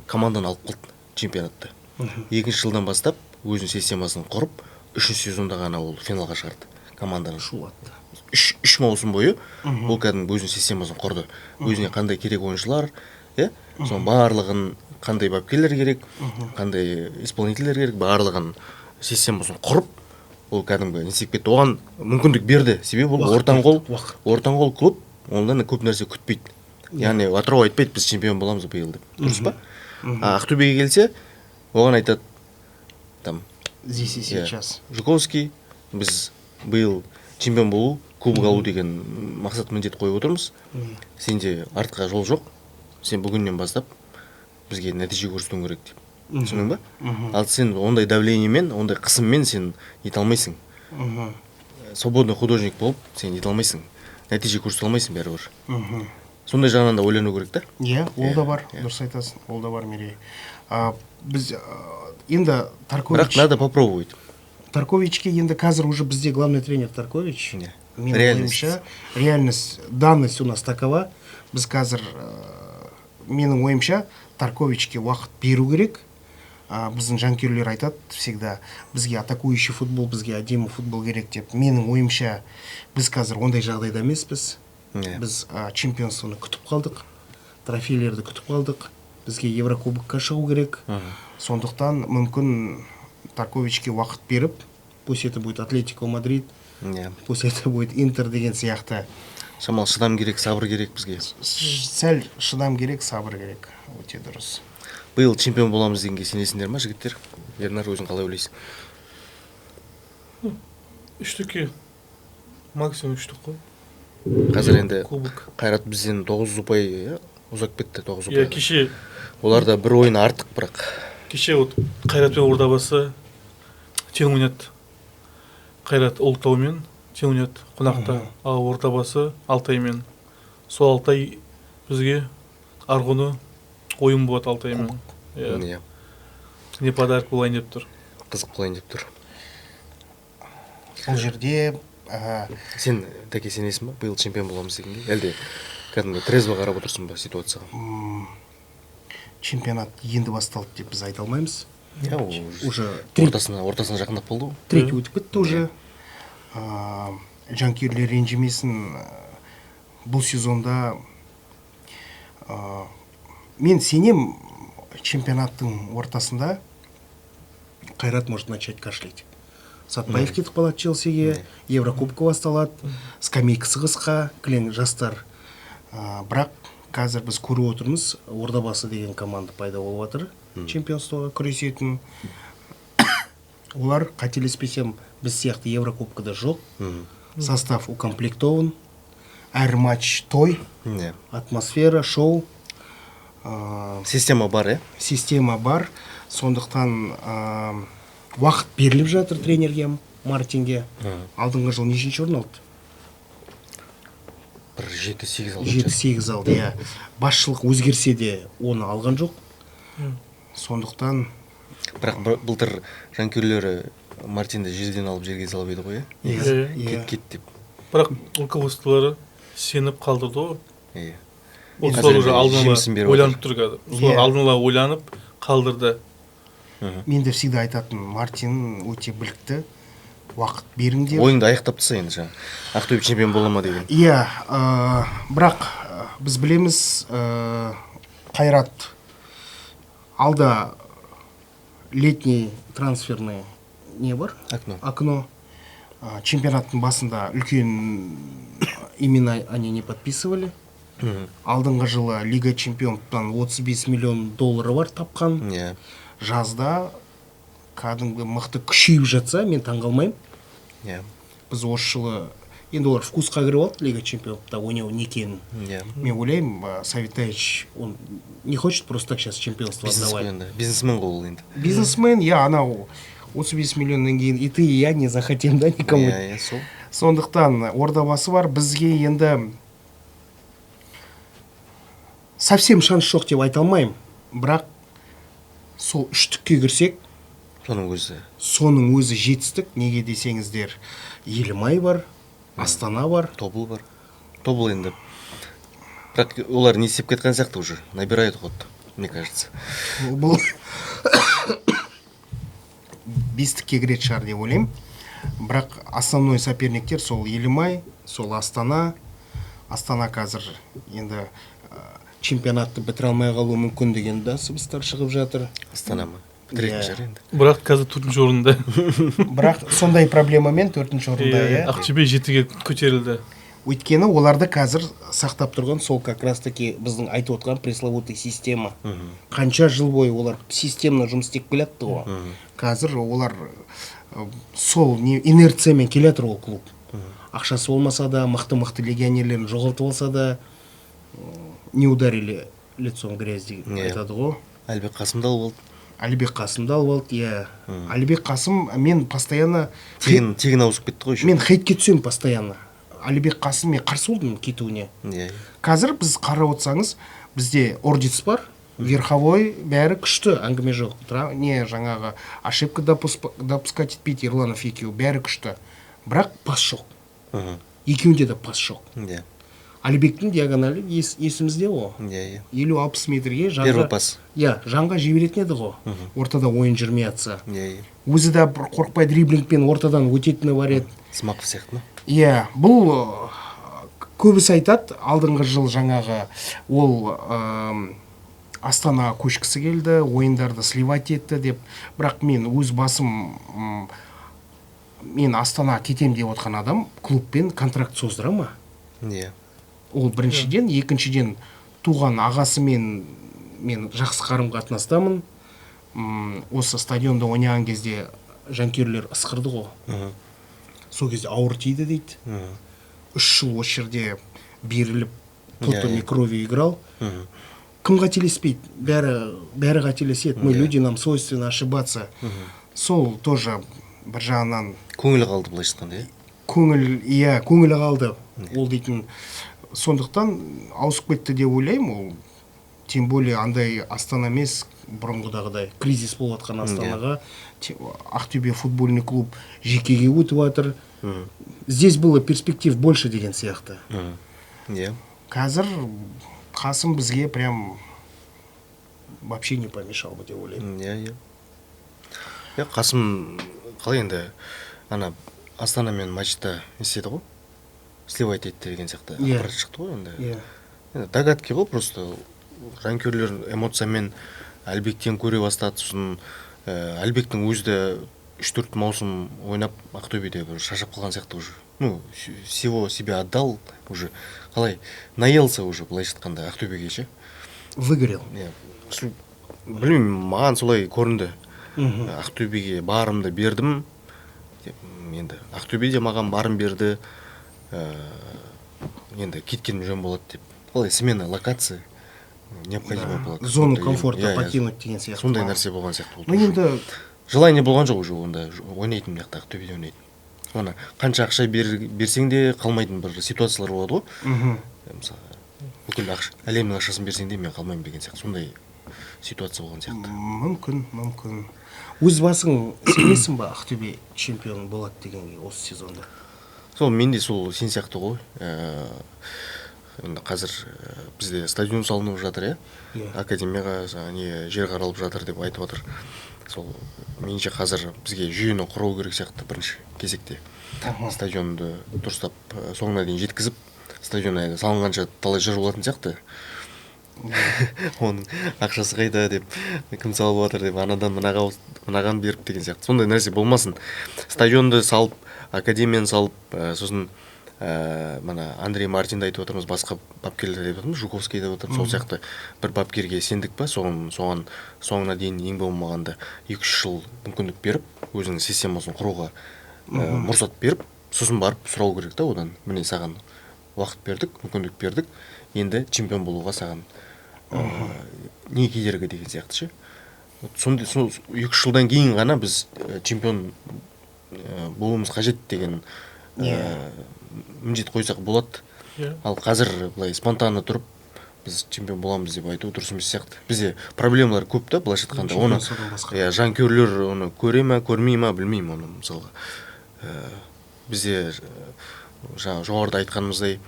команданы алып қалды чемпионатта. Екінші жылдан бастап өзінің системасын құрып, үшінші сезонда ғана ол финалға шығарды команданы. Шулатты. Үш маусым бойы ол кәдімгі өзінің системасын құрды, өзіне қандай керек ойыншылар, иә, соның барлығын, қандай бапкерлер керек, қандай исполнительдер керек, барлығын системасын құрып, ол кәдімгі не істеп кетті. Оған мүмкіндік берді, себебі ол Уақыт ортаңқол берді, уақыт. Ортаңқол клуб, ондан көп нәрсе күтпейді. Яғни Атырау айтпайды: «Біз чемпион боламыз биыл», — деп, дұрыс па? А Ақтөбеге келсе, оған айтады там Здесь и иә, сейчас. Жуковский, біз биыл чемпион болу, кубок алу деген мақсат міндет қойып отырмыз, сенде артқа жол жоқ, сен бүгіннен бастап бізге нәтиже көрсетуің керек деп. Түсіндің ба? Ал сен ондай давлениемен, ондай қысыммен сен нете алмайсың. Свободный художник болып сен нете алмайсың, нәтиже көрсете алмайсың бәрібір. Сондай жағынан да ойлану керек та. Иә, ол да Иә, бар. иә. Дұрыс айтасың, ол да бар, Мерей. Біз енді Таркович Бірақ надо попробовать. Тарковичке енді қазір уже бізде главный тренер Таркович. Иә. Менің Реальность. ойымша, реальность, данность у нас такова. Біз қазір, менің ойымша, Тарковичке уақыт беру керек. Біздің жанкүйерлер айтады всегда: бізге атакующий футбол, бізге әдемі футбол керек деп. Менің ойымша, біз қазір ондай жағдайда емеспіз. Біз чемпионствоны күтіп қалдық, трофейлерді күтіп қалдық, бізге еврокубокқа шығу керек. Сондықтан мүмкін, Тарковичке уақыт беріп, пусть это будет Атлетико Мадрид, пусть это будет Интер деген сияқты. Шамалы шыдам керек, сабыр керек бізге. Сәл шыдам керек, сабыр керек, өте дұрыс. Биыл чемпион боламыз дегенге сенесіңдер ма, жігіттер? Ернар, өзің қалай ойлайсың? Үштікке, максимум үштік қой. Қазір енді Кубок. Қайрат бізден тоғыз ұпай, иә, ұзап кетті, тоғыз Иә. ұпай. Кеше Олар да бір ойын артық, бірақ. Кеше вот Қайрат пен Ордабасы тең ойнады. Қайрат Ұлытаумен тең ойнады қонақта, ал Ордабасы Алтаймен. Сол Алтай бізге арғы ойын болады Алтаймен, иә. Не подарок болайын деп тұр. Қызық болайын деп тұр. Бұл жерде Сен, тәке, сенесің ба биыл чемпион боламыз дегенге, әлде кәдімгі трезво қарап отырсың ба ситуацияға? Чемпионат енді басталды деп біз айта алмаймыз. Иә, ол Уже ортасына жақындап қалды ғой. Третий өтіп кетті уже. Жанкүйерлер ренжімесін, бұл сезонда мен сенем, чемпионаттың ортасында Қайрат может начать кашлять. Сатпаев кетіп қалады Челсиге, еврокубка басталады, скамейкасы қысқа, кілең жастар. Бірақ қазір біз көріп отырмыз, Ордабасы деген команда пайда болып жатыр, чемпионствоға күресетін. Олар, қателеспесем, біз сияқты еврокубкада жоқ. Состав укомплектован, әр матч той, атмосфера, шоу. Система бар, иә. Система бар, сондықтан уақыт беріліп жатыр тренерге Мартинге. Алдыңғы жылы нешінші орын алды? Бір жеті сегіз алды. Жеті сегіз алды, иә. Басшылық өзгерсе де, оны алған жоқ. Сондықтан Бірақ былтыр жанкүйерлері Мартинді жерден алып, жерге салып еді ғой, иә? Иә. Иә. Иә. Кет, кет деп. Бірақ руководстволары сеніп қалдырды ғой. Ол Қазір солар уже енді алдын ала жемісін беріп ойланып тұр қазір. Солар алдын ала ойланып қалдырды. Мен де всегда айтатын: Мартин өте білікті, уақыт беріңдер. Ойыңды аяқтап таста енді, жаңа Ақтөбе чемпион бола ма деген. Иә, бірақ біз білеміз, Қайрат алда летний трансферный не бар? Окно. Окно. Чемпионаттың басында үлкен имена они не подписывали. Алдыңғы жылы Лига чемпионтан 35 миллион доллары бар тапқан. Жазда кәдімгі мықты күшейіп жатса, мен таңғалмаймын. Біз осы жылы енді олар вкусқа кіріп алды Лига чемпионатта ойнау не екенін. Мен ойлаймын, Савитаевич, он не хочет просто так сейчас чемпионство Бизнес отдавать. қой енді, бизнесмен ғой ол енді. Бизнесмен, иә. Анау 35 миллионнан кейін и ты, и я не захотим да никому. Иә, иә, сол. Сондықтан Ордабасы бар, бізге енді совсем шанс жоқ деп айта алмаймын, бірақ сол үштікке кірсек, Соның өзі. соның өзі жетістік. Неге десеңіздер, Елімай бар, Астана бар. Тобыл бар. Тобыл енді, бірақ олар не істеп кеткен сияқты, уже набирают ход, мне кажется. Бұл бестікке кіретін шығар деп ойлаймын, бірақ основной соперниктер сол Елімай, сол Астана. Астана қазір енді чемпионатты бітіре алмай қалуы мүмкін деген да сыбыстар шығып жатыр. Астана ма? Бітіретін Иә. шығар енді. Бірақ қазір төртінші орында. Бірақ сондай проблемамен төртінші орында, иә. Ақтөбе жетіге көтерілді. Өйткені оларды қазір сақтап тұрған сол как раз таки біздің айтып отқан пресловутый система. Қанша жыл бойы олар системно жұмыс істеп келатты ғой. Қазір олар сол не инерциямен келе жатыр. Ол клуб ақшасы болмаса да, мықты мықты легионерлерін жоғалтып алса да, не ударили лицом в грязь деген айтады ғой. Әлібек Қасымды алып алды. Әлібек Қасымды алып алды, иә. Әлібек Қасым, мен постоянно Тегін, тегін ауысып кетті ғой еще. Мен хейтке түсемін постоянно. Әлібек Қасым, мен қарсы болдым кетуіне. Иә. Қазір біз қарап отырсаңыз, бізде Ордиц бар. Верховой бәрі күшті, әңгіме жоқ. Не жаңағы ошибка допускать етпейді Ерланов екеуі, бәрі күшті. Бірақ пас жоқ. Екеуінде де пас жоқ. Алибектің диагоналі есімізде ғой. Иә, иә. 50-60 метрге жанға, Первый пас. Иә, жанға жіберетін еді ғой. Ортада ойын жүрмей жатса. Иә, иә. Өзі де бір қорықпай дриблингпен ортадан өтетіні бар еді. Смақов сияқты ма? Иә, бұл көбісі айтады, алдыңғы жыл жаңағы ол Астанаға көшкісі келді, ойындарды сливать етті деп. Бірақ мен өз басым, мен Астанаға кетем деп отқан адам клубпен контракт создыра ма? Иә. Ол біріншіден, екіншіден, туған ағасымен мен жақсы қарым-қатынастамын. Осы стадионда ойнаған кезде жанкүйерлер ысқырды ғой. Сол кезде ауыр тиді дейді. 3 жыл осы жерде беріліп, потом и кровью играл. Кім қателеспейді? Бәрі қателеседі. Мы люди, нам свойственно ошибаться. Сол тоже бір жағынан Көңілі қалды, былайша айтқанда, иә. Көңіл, иә, көңілі қалды. Ол дейтін сондықтан ауысып кетті деп ойлаймын. Ол тем более андай Астана емес, бұрынғыдағыдай кризис болып жатқан Астанаға Ақтөбе футбольный клуб жекеге өтіп жатыр. Здесь было перспектив больше деген сияқты. Иә. Қазір Қасым бізге прям вообще не помешал бы деп ойлаймын. Иә, Қасым қалай енді, ана Астанамен матчта не істеді ғой, сливать етті деген сияқты ақпарат шықты ғой енді. Енді догадки ғой, просто жанкүйерлер эмоциямен Әлібектен көре бастады. Сосын Әлібектің өзі де 3-4 маусым ойнап, Ақтөбеде бір шаршап қалған сияқты уже, ну, всего себя отдал уже, қалай, наелся уже, былайша айтқанда, Ақтөбеге ше. Выгорел. Иә, білмеймін, маған солай көрінді. Ақтөбеге барымды бердім деп, енді Ақтөбе де маған барын берді, енді кеткенім жөн болады деп, қалай, смена локации необходимо было. Зону Как будто комфорта иә, иә. покинуть деген сияқты. Сондай нәрсе болған сияқты болды Ну уже. енді Желание болған жоқ уже онда ойнайтын, мына жақта, Ақтөбеде ойнайтын. Оны қанша ақша берсең де қалмайтын бір ситуациялар болады ғой. Мысалы, бүкіл ақша, әлемнің ақшасын берсең де, мен қалмаймын деген сияқты, сондай ситуация болған сияқты. Мүмкін, мүмкін. Өз басың сенесің ба, Ақтөбе чемпион болады дегенге осы сезонда? Сол мен де сол сен сияқты ғой. Енді қазір бізде стадион салынып жатыр, иә. Иә. Академияға жаңа не жер қаралып жатыр деп айтып жатыр. Сол меніңше, қазір бізге жүйені құру керек сияқты бірінші кезекте. Стадионды дұрыстап, соңына дейін жеткізіп, стадион әлі салынғанша талай жыр болатын сияқты, оның ақшасы қайда деп, кім салып жатыр деп, анадан мынаға мынаған беріп деген сияқты, сондай нәрсе болмасын. Стадионды салып, академияны салып, сосын мына Андрей Мартинді айтып отырмыз, басқа бапкерлерді айтып отырмыз, Жуковский деп отырмыз. Сол сияқты бір бапкерге сендік па, соған соңына дейін ең болмағанда 2-3 жыл мүмкіндік беріп, өзінің системасын құруға мұрсат беріп, сосын барып сұрау керек та одан: міне, саған уақыт бердік, мүмкіндік бердік, енді чемпион болуға саған не кедергі деген сияқты ше. Вот сондай, сол 2-3 жылдан кейін ғана біз чемпион болуымыз қажет деген міндет қойсақ болады. Ал қазір былай спонтанно тұрып, біз чемпион боламыз деп айту дұрыс емес сияқты. Бізде проблемалар көп та, былайша айтқанда. Оны Чемпионстводан басқа. Иә, жанкүйерлер оны көре ма, көрмей ма, білмеймін оны. Мысалға, бізде жаңа жоғарыда айтқанымыздай,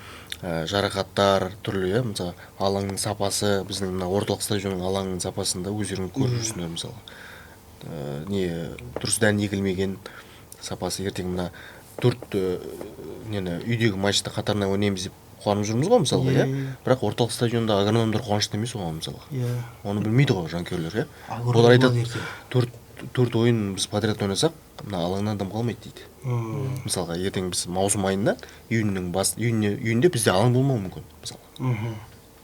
жарақаттар түрлі, иә. Мысалы, алаңның сапасы, біздің мына орталық стадионның алаңының сапасын да өздерің көріп жүрсіңдер. Мысалы, не дұрыс дән егілмеген, сапасы. Ертең мына төрт нені, үйдегі матчты қатарынан ойнаймыз деп қуанып жүрміз ғой, мысалға, иә. Иә, иә. Бірақ орталық стадионда агрономдар қуанышты емес оған, мысалға. Оны білмейді ғой жанкүйерлер, иә. Агроном Олар айтады: болады ертең. Төрт ойын біз подряд ойнасақ, мына алаңнан адам қалмайды», — дейді. Мысалға, ертең біз маусым айында, июньнің бас июньде бізде алаң болмауы мүмкін, мысалы.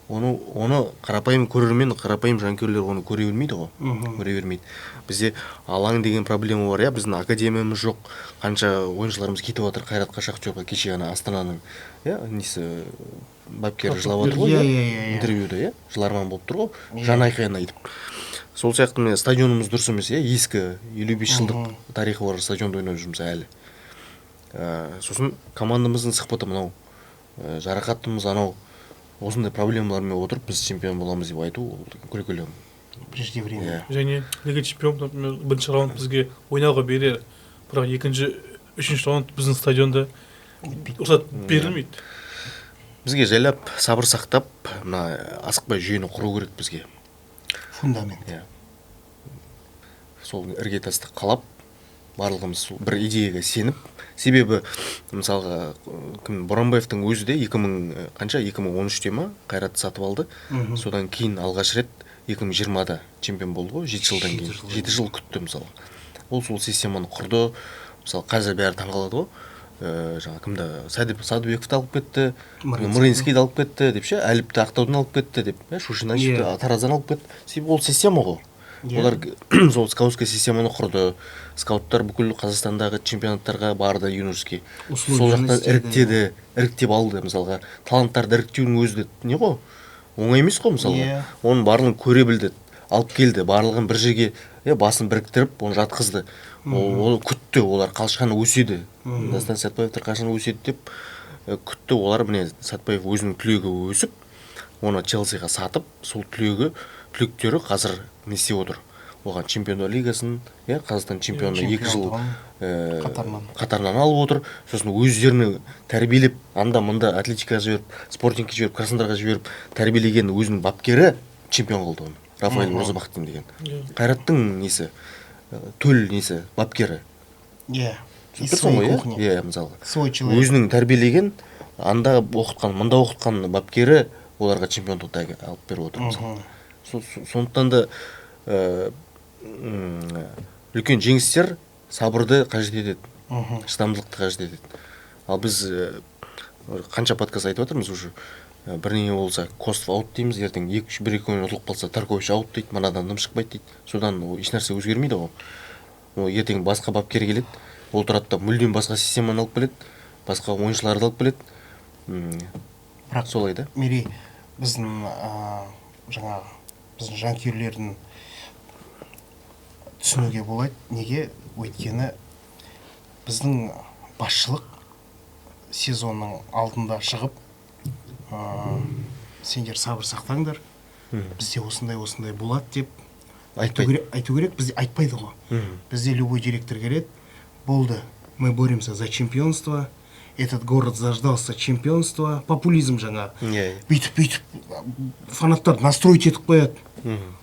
Оны қарапайым көрермен, қарапайым жанкүйерлер оны көре бермейді ғой. Көре бермейді. Бізде алаң деген проблема бар, иә. Біздің академиямыз жоқ, қанша ойыншыларымыз кетіп жатыр Қайратқа, Шахтерға. Кеше ана Астананың, иә, несі, бапкері жылап жатыр ғой, Иә, иә, иә, иә, иә. интервьюда, иә, жыларман болып тұр ғой, жан айқайын айтып. Сол сияқты міне, стадионымыз дұрыс емес, иә, ескі, 55 жылдық тарихы бар стадионда ойнап жүрміз әлі. Сосын командамыздың сипаты мынау, жарақатымыз анау. Осындай проблемалармен отырып, біз чемпион боламыз деп айту ол күлкілі. Преждевременно. Иә. Және Лига чемпионов, например, бірінші раунд бізге ойнауға берер, бірақ екінші, үшінші раунд біздің стадионда рұқсат берілмейді. Бізге жайлап, сабыр сақтап, мына асықпай жүйені құру керек бізге. Фундамент. Иә, сол іргетасты қалап, барлығымыз сол бір идеяға сеніп. Себебі, мысалға, кім, Боранбаевтың өзі де 2000 қанша, 2013-те ма, Қайратты сатып алды. Содан кейін алғаш рет 2020-да чемпион болды ғой, 7 жылдан 7 кейін. жыл. 7 жыл күтті. Мысалы, ол сол системаны құрды. Мысалы, қазір бәрі таңқалады ғой, жаңа кімді, Садыбековті алып кетті, Мырынский. Мырынскийді алып кетті деп ше, Әліпті Ақтаудан алып кетті деп, иә, Шушиначевті Тараздан алып кетті. Себебі ол система ғой. Олар сол скаутский системаны құрды. Скауттар бүкіл Қазақстандағы чемпионаттарға барды, юношеский, сол Условияны жақтан істеді. іріктеді, іріктеп алды. Мысалға, таланттарды іріктеудің өзі де не ғой, оңай емес қой, мысалға. Оның барлығын көре білді, алып келді барлығын бір жерге, иә, басын біріктіріп, оны жатқызды. Ол күтті, олар қашан өседі, Дастан Сәтбаевтар қашан өседі деп күтті олар. Міне, Сәтбаев өзінің түлегі өсіп, оны Челсиға сатып, сол түлегі, түлектері қазір не істеп отыр оған? Чемпиондар лигасын, иә, Қазақстан чемпионы 2 жыл Чемпиондығын қатарынан. Қатарынан алып отыр. Сосын өздеріне тәрбиелеп, анда мында Атлетикаға жіберіп, Спортингке жіберіп, Краснодарға жіберіп тәрбиелеген өзінің бапкері чемпион қылды оны, Рафаэль Розабахтин деген. Қайраттың несі, төл несі, бапкері. Из Түсініп тұрсың своей ғой, иә? кухни. Иә, мысалға, Свой человек. өзінің тәрбиелеген, анда оқытқан, мында оқытқан бапкері оларға чемпиондықты алып беріп отыр, мысалы. Сондықтан да үлкен жеңістер сабырды қажет етеді, шыдамдылықты қажет етеді. Ал біз қанша подкаст айтып жатырмыз уже, бірдеңе болса, Костов аут дейміз, ертең екі үш, бір екі ойын ұтылып қалса, Таркович аут дейді, мынадан дым шықпайды дейді. Содан ол ешнәрсе өзгермейді ғой. Ол ертең басқа бапкер келеді, ол тұрады да, мүлдем басқа системаны алып келеді, басқа ойыншыларды алып келеді. Бірақ Солай да. Мерей, біздің жаңағы біздің жанкүйерлердің түсінуге болады. Неге? Өйткені біздің басшылық сезонның алдында шығып, сендер сабыр сақтаңдар, бізде осындай осындай болады деп айту Айтпайды. керек, айту керек. Бізде айтпайды ғой. Бізде любой директор келеді: «Болды, мы боремся за чемпионство, этот город заждался чемпионства». Популизм жаңағы. Иә. Бүйтіп бүйтіп фанаттарды настроить етіп қояды.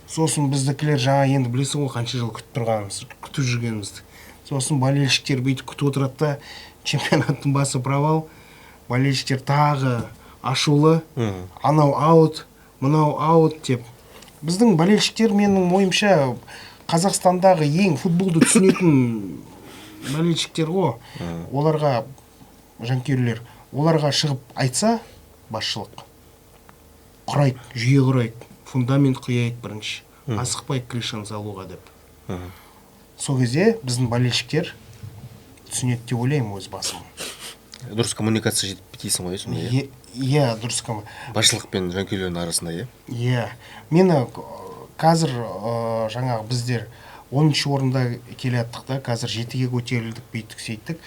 Сосын біздікілер жаңа, енді білесің ғой, қанша жыл күтіп тұрғанымыз, күтіп жүргенімізді. Сосын болельщиктер бүйтіп күтіп отырады да, чемпионаттың басы провал, болельщиктер тағы ашулы, анау аут, мынау аут деп. Біздің болельщиктер, менің ойымша, Қазақстандағы ең футболды түсінетін болельщиктер ғой. Оларға, жанкүйерлер, оларға шығып айтса басшылық: «Құрайық, жүйе құрайық, фундамент құяйық бірінші, асықпайық крышаны салуға», — деп. Сол кезде біздің болельщиктер түсінеді деп ойлаймын өз басым. Дұрыс коммуникация жетпейді дейсің ғой, иә, сонда, иә? Иә, дұрыс Басшылық пен жанкүйерлердің арасында, иә? Иә, мені қазір жаңағы біздер 10-орында келе жаттық та, қазір жетіге көтерілдік, бүйттік, сөйттік.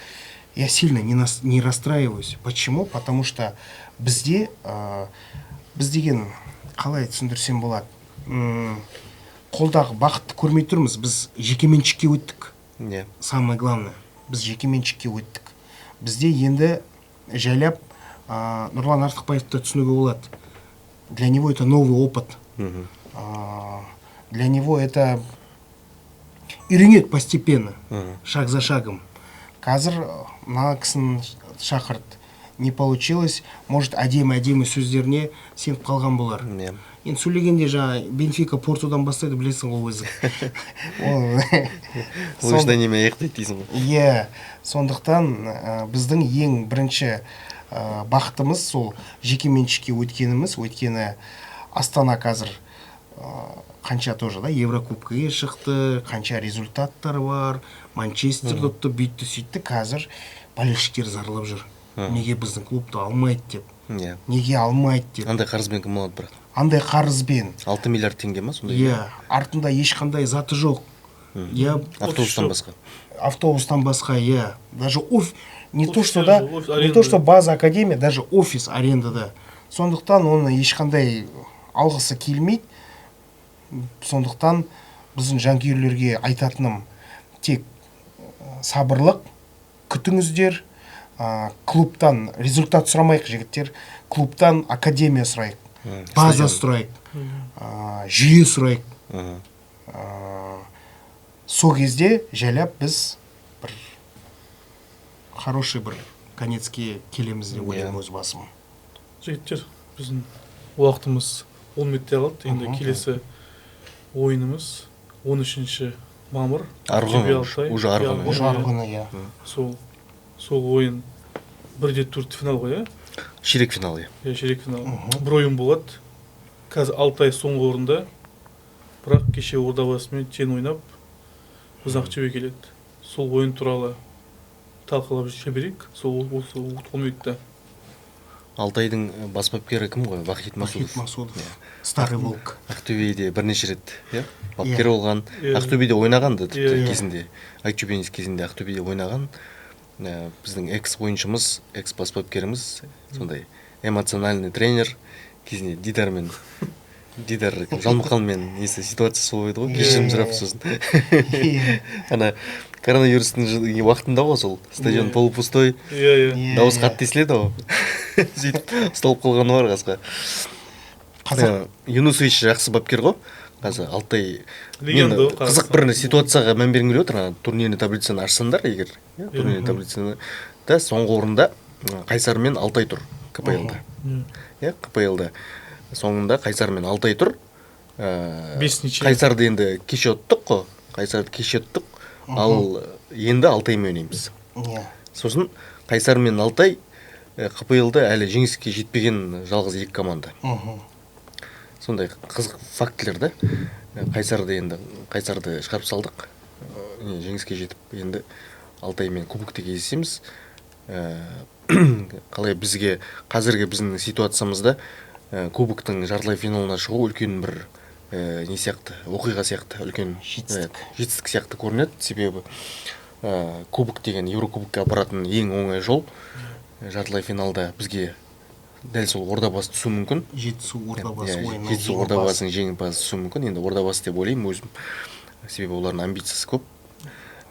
Я сильно не расстраиваюсь. Почему? Потому что бізде біз деген, қалай түсіндірсем болады, қолдағы бақытты көрмей тұрмыз. Біз жекеменшікке өттік. Самое главное, біз жекеменшікке өттік. Бізде енді жайлап Нұрлан Артықбаевты түсінуге болады. Для него это новый опыт. Для него это үйренеді постепенно, шаг за шагом. Қазір мына кісіні шақырды, не получилось. Может, әдемі әдемі сөздеріне сеніп қалған болар. Енді сөйлегенде жаңа Бенфика Портудан бастайды, білесің ғой өзің. Ол Логично немен аяқтайды дейсің ғой. Иә, сондықтан біздің ең бірінші бақытымыз сол жекеменшікке өткеніміз. Өйткені Астана қазір қанша тоже да еврокубкіге шықты, қанша результаттар бар, Манчестерді ұтты, бүйтті, сөйтті. Қазір болельщиктер зарлап жүр, неге біздің клубты алмайды деп. Неге алмайды деп. Андай қарызбен кім алады бірақ? Андай қарызбен. 6 миллиард теңге ма, сондай? Иә, артында ешқандай заты жоқ, иә. Автобустан басқа. Автобустан басқа, иә. Даже не то Офис что да офис не аренда. то что база академия, даже офис арендада. Сондықтан оны ешқандай алғысы келмейді. Сондықтан біздің жанкүйерлерге айтатыным: тек сабырлық күтіңіздер. Клубтан результат сұрамайық, жігіттер, клубтан академия сұрайық, база сұрайық, жүйе сұрайық. Сол кезде жайлап біз бір хороший бір конецке келеміз деп ойлаймын өз басым. Жігіттер, біздің уақытымыз 10 минуттай қалды енді. Келесі ойынымыз 13 мамыр. Арғы Ақтөбе күні. Алтай. Уже арғы күні. Уже арғы күні, иә. Сол ойын бірде төрт финал ғой, иә? Ширек финал, иә. Иә, ширек финал. Бір ойын болады. Қазір Алтай соңғы орында, бірақ кеше Ордабасымен тең ойнап, біз Ақтөбе келеді. Сол ойын туралы талқылап жіберейік сол осы 10 минутта. Алтайдың бас бапкері кім ғой? Вахид Масудов. Вахид Масудов, старый волк. Ақтөбеде бірнеше рет, иә, бапкер болған. Иә. Ақтөбеде ойнаған да тіпті. Иә, иә. Кезінде, Актюбинец кезінде Ақтөбеде ойнаған. Біздің экс ойыншымыз, экс бас бапкеріміз, сондай эмоциональный тренер. Кезінде Дидармен, Дидар Жалмұқанмен несі, ситуация сол еді ғой, кешірім сұрап, сосын ана коронавирустың уақытында ғой сол, стадион полупустой, иә иә дауыс қатты естіледі ғой, сөйтіп ұсталып қалғаны бар қасқа. Қазақ. Юнусович жақсы бапкер ғой. Қазір Алтай мен Легенда ғой. қызық бір ситуацияға мән бергім келіп отыр. Ана турнирный таблицаны ашсаңдар егер, иә, турнирный таблицаны да, соңғы орында Қайсар мен Алтай тұр КПЛ-да. Иә, КПЛ-да соңында Қайсар мен Алтай тұр. Бес ничья. Қайсарды енді кеше ұттық қой, Қайсарды кеше ұттық, ал енді Алтаймен ойнаймыз. Сосын Қайсар мен Алтай КПЛ-да әлі жеңіске жетпеген жалғыз екі команда. Сондай қызық фактілер да. Қайсарды енді, Қайсарды шығарып салдық. Не, жеңіске жетіп, енді Алтаймен кубокте кездесеміз. Қалай бізге қазіргі біздің ситуациямызда кубоктың жартылай финалына шығу үлкен бір не сияқты, оқиға сияқты, үлкен Жетістік. Жетістік сияқты көрінеді, себебі кубок деген еврокубокке апаратын ең оңай жол. Жартылай финалда бізге дәл сол Ордабасы түсуі мүмкін. Жетісу, Ордабасы Иә, ойынының Жетісу, жеңімпазы. Ордабасының жеңімпазы түсуі мүмкін. Енді Ордабасы деп ойлаймын өзім, себебі олардың амбициясы көп.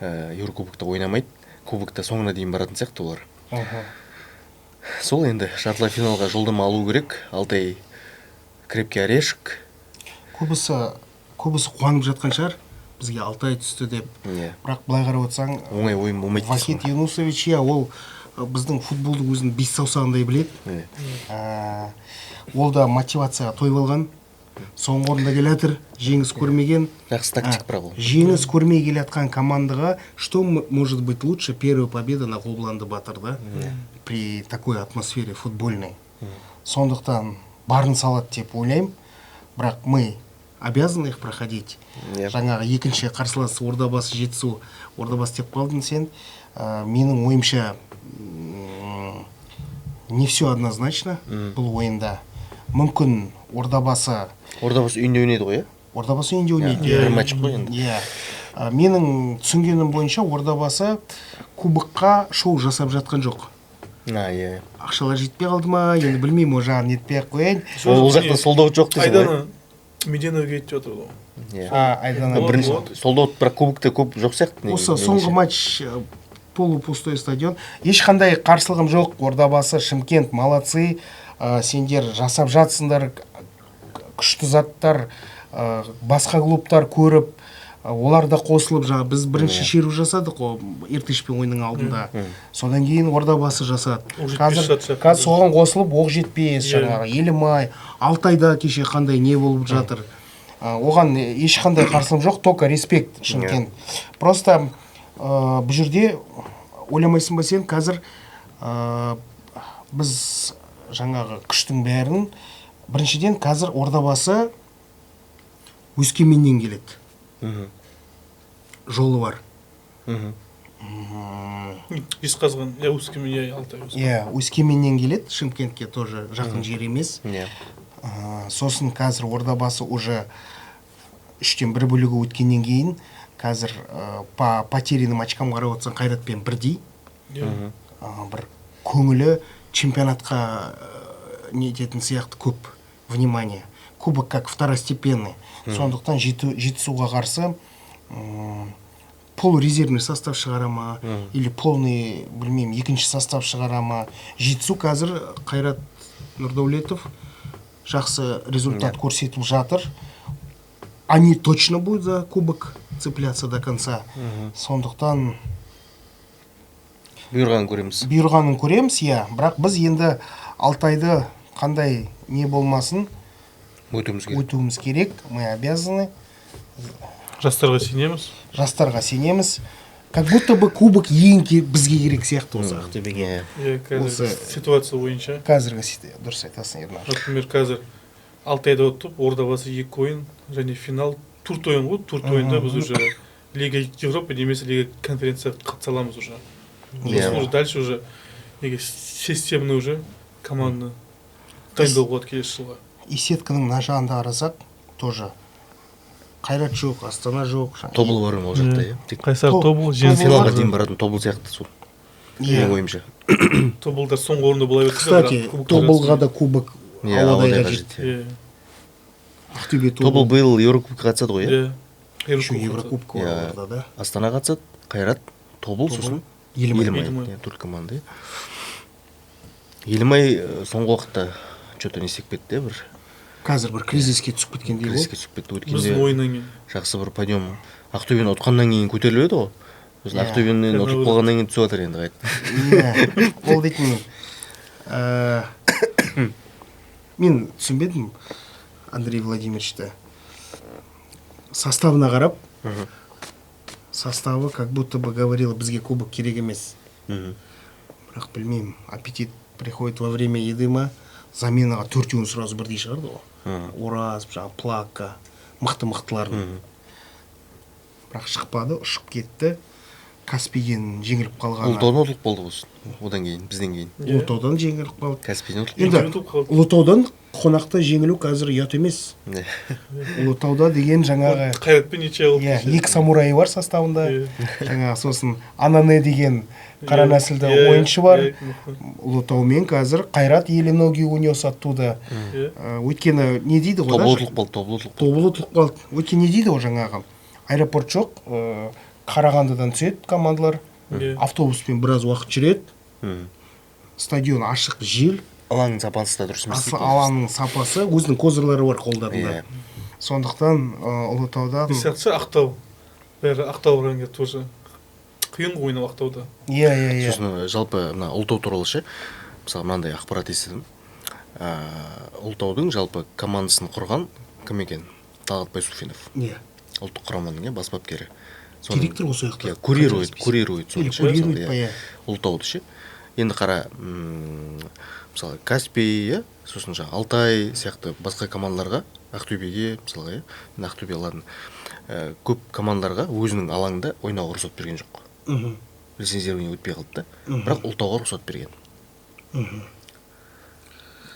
Еурокубокта ойнамайды, кубокта соңына дейін баратын сияқты олар. Сол енді жартылай финалға жолдама алу керек. Алтай крепкий орешек. Көбісі қуанып жатқан шығар, бізге Алтай түсті деп. Бірақ былай қарап отырсаң, Оңай ойын болмайды дейсің. Вахид Юнусович, иә, ол біздің футболды өзінің бес саусағындай біледі. Ғой. Ол да мотивацияға тойып алған, соңғы орында келе жатыр, жеңіс көрмеген. Жақсы тактик бірақ ол. Жеңіс көрмей келе жатқан командаға что может быть лучше первая победа на Қобыланды батырда при такой атмосфере футбольной? Сондықтан барын салады деп ойлаймын, бірақ мы обязаны их проходить. Жаңағы екінші қарсылас Ордабасы, Жетісу, Ордабасы деп қалдың сен. Менің ойымша, не все однозначно бұл ойында. Мүмкін, Ордабасы Ордабасы үйінде ойнайды ғой, иә? Ордабасы үйінде ойнайды. Иә, бір матч қой енді. Иә. Менің түсінгенім бойынша, Ордабасы кубокқа шоу жасап жатқан жоқ. А, иә. Ақшалар жетпей қалды ма, енді білмеймін, ол жағын нетпей ақ қояйын. Ол жақта солдаут жоқ дейсің ғой. Айдана Меденовге кетіп жатыр ғой. Иә. А, Айдана. Бірінші Болады. солдаут, бірақ кубокта көп жоқ сияқты. Осы соңғы матч полупустой стадион. Ешқандай қарсылығым жоқ. Ордабасы, Шымкент, молодцы. Сендер жасап жатсыңдар күшті заттар. Басқа клубтар көріп, олар да қосылып, жаңа біз бірінші шеру жасадық қой Иртышпен ойынның алдында, содан кейін Ордабасы жасады. Оқ жетпес Қазір жатса. Қазір соған қосылып Оқжетпес, жаңағы Елімай, Алтайда кеше қандай не болып жатыр. Оған ешқандай қарсылығым жоқ, только респект, Шымкент. Просто бұл жерде ойламайсың ба сен, қазір біз жаңағы күштің бәрін, біріншіден, қазір Ордабасы Өскеменнен келеді, жолы бар. Жезқазған, иә, Өскемен, иә, Алтай, Өскемен. Иә, Өскеменнен келеді, Шымкентке тоже жақын жер емес. Сосын қазір Ордабасы уже үштен бір бөлігі өткеннен кейін қазір по потерянным очкам қарап отырсаң, Қайратпен бірдей. Бір көңілі чемпионатқа не ететін сияқты көп внимание. Кубок как второстепенный. Сондықтан Жетісуға қарсы полурезервный состав шығара ма или полный, білмеймін, екінші состав шығара ма. Жетісу қазір, Қайрат Нұрдәулетов жақсы результат көрсетіп жатыр. Они точно будут за кубок цепляться до конца. Сондықтан Бұйырғанын көреміз. Бұйырғанын көреміз, иә. Бірақ біз енді Алтайды қандай не болмасын өтуіміз керек. Өтуіміз керек, мы обязаны. Жастарға сенеміз. Жастарға сенеміз. Как будто бы кубок ең бізге керек сияқты осы Ақтөбеге. Иә, қазір ситуация бойынша. Қазіргі дұрыс айтасың, Ернар. Например, қазір Алтайда ұтып, Ордабасы екі ойын және финал, төрт ойын ғой. Төрт ойында біз уже Лига Европы немесе Лига конференция қатыса аламыз уже. Сосын уже дальше уже неге системный уже команданы дайындауға болады келесі жылға. И сетканың мына жағында қарасақ, тоже Қайрат жоқ, Астана жоқ. Тобыл бар ма ол жақта, иә? Тек Қайсар, Тобыл, Тобыл Жеңіс. Финалға дейін баратын Тобыл сияқты сол, менің ойымша. Тобылдар соңғы орында бола берсе де, Кстати, бірақ кубоктар Тобылға да кубок Иә, ауадай ауадай қажет. қажет, иә. Ақтөбе, Тобыл биыл Еурокубокқа қатысады ғой, иә? Иә. Еще Еврокубок бар оларда да. Астана қатысады, Қайрат, Тобыл, сосын Елімай. Елімай. Елімай. Иә, төрт команда, иә. Елімай соңғы уақытта че то не істеп кетті, иә, бір Қазір бір кризиске түсіп кеткендей ғой. Кризиске түсіп кетті. Біздің Өткенде ойыннан кейін. жақсы бір подъем, Ақтөбені ұтқаннан кейін көтеріліп еді ғой, сосын Ақтөбенен ұтылып қалғаннан кейін түсіп жатыр енді қайтып. Иә, ол дейтін мен түсінбедім Андрей Владимировичті. Составына қарап, составы как будто бы говорил: бізге кубок керек емес. Бірақ білмеймін, аппетит приходит во время еды ма, заменаға төртеуін сразу бірдей шығарды ғой. Ораз, жаңағы Плака, мықты мықтыларын. Бірақ шықпады, ұшып кетті. Каспийден жеңіліп қалғаны. Ұлытаудан ұтылып қалды ғой одан кейін, бізден кейін. Ұлытаудан жеңіліп қалды. Каспийден ұтылып Енді Екеуі ұтылып қалды. Ұлытаудан қонақта жеңілу қазір ұят емес. Ұлытауда деген жаңағы Қайратпен ничья қылып. Иә, екі самурайы бар составында. Жаңағы сосын Анане деген қара нәсілді ойыншы бар. Мықты. Ұлытаумен қазір Қайрат еле ноги унес оттуда. Өйткені не дейді ғой Тобыл да? ұтылып қалды, Тобыл ұтылып қалды. Тобыл ұтылып қалды. Өйткені не дейді ғой, жаңағы аэропорт жоқ, Қарағандыдан түседі командалар, автобуспен біраз уақыт жүреді, стадион ашық, жел. Алаңның сапасы да дұрыс емес Асыл дейді. Алаңның сапасы, өзінің козырлары бар қолдарында. Сондықтан Ұлытаудан Не сияқты Ақтау, бәрі Ақтау барған тоже қиын ғой ойнау Ақтауда. иә иә иә Сосын жалпы мына Ұлытау туралы ше, мысалы, мынандай ақпарат естідім. Ұлытаудың жалпы командасын құрған кім екен? Талғат Байсуфинов, ұлттық құраманың, иә, бас бапкері. Директор осы жақта. Иә, курирует, курирует Или соны ше, курирует мысалы, па, иә. Иә. Ұлытауды ше, енді қара, мысалы, Каспий, иә, сосын жаңағы Алтай сияқты басқа командаларға, Ақтөбеге, мысалға, иә, енді Ақтөбе, ладно, көп командаларға өзінің алаңында ойнауға рұқсат берген жоқ. Лицензирование өтпей қалды да. Бірақ Ұлытауға рұқсат берген.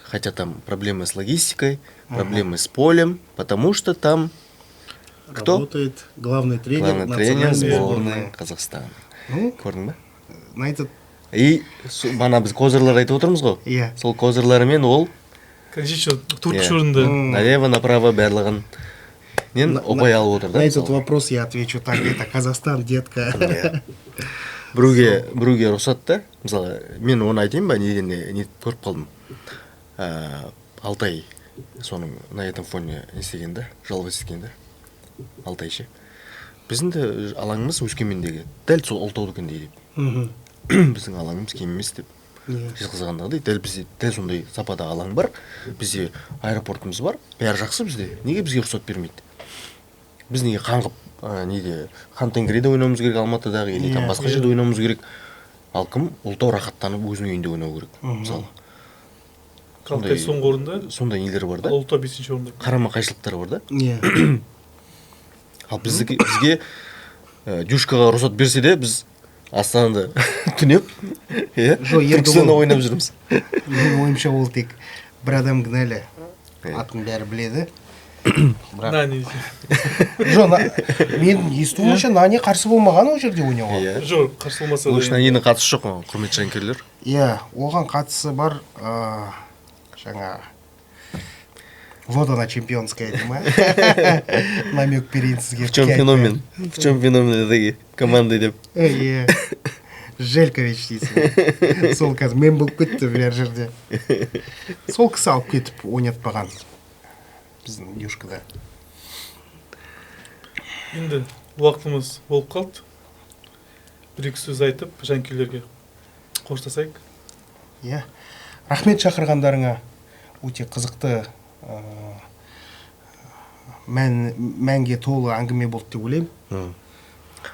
Хотя там проблемы с логистикой, проблемы с полем, потому что там кто? Работает главный тренер Главный тренер национальной сборной сборной. Казахстана. Ну, Көрдің ба? на этот И мана біз козырлар айтып отырмыз ғой. Иә. Сол козырларымен ол Конечно, төртінші орында. Налево, направо барлығын нен ұпай алып отыр да. На этот Мысалы. вопрос я отвечу так: это Казахстан, детка. Иә. Біреуге рұқсат та. Мысалы, мен оны айтайын ба, неден не көріп қалдым. Алтай соның на этом фоне не істеген да, жаловаться еткен да. Алтай ше. Біздің де алаңымыз Өскемендегі дәл сол Ұлытаудікіндей деп. Біздің алаңымыз кем емес деп. Жезқазғандағыдай дәл бізде дәл сондай сапада алаң бар. Бізде аэропортымыз бар. Бәрі жақсы бізде. Неге бізге рұқсат бермейді? Біз неге қаңғып, неде Хан Тенгриде ойнауымыз керек Алматыдағы или там басқа жерде ойнауымыз керек? Ал кім Ұлытау рахаттанып өзінің үйінде ойнау керек, мысалы. Алтай соңғы орында, Сондай нелер бар да? Ұлытау бесінші орында. Қарама қайшылықтар бар да. Ал бізге Дюшкаға рұқсат берсе де, біз Астанада түнеп, иә, Жоқ, енді Түркістанда ойнап жүрміз. Менің ойымша, ол тек бір адам кінәлі. Атын бәрі біледі. Бірақ Нани. Жоқ, мен естуімше, Нани қарсы болмаған ол жерде ойнауға. Жоқ, қарсы болмаса да Ол үшін енді. Нанинің қатысы жоқ оған, құрметті жанкүйерлер. Иә, оған қатысы бар, Жаңағы вот она чемпионская дей ма, намек берейін сізге. В чем феномен, в чем феномен этой команды деп. Иә, Желькович дейсің, сол қазір мен болып кетті бір жерде. Сол кісі алып кетіп ойнатпаған біздің юшкада. Енді уақытымыз болып қалды, бір екі сөз айтып, жанкүйерлерге қоштасайық. Иә, рахмет шақырғандарыңа. Өте қызықты, мәнге толы әңгіме болды деп ойлаймын.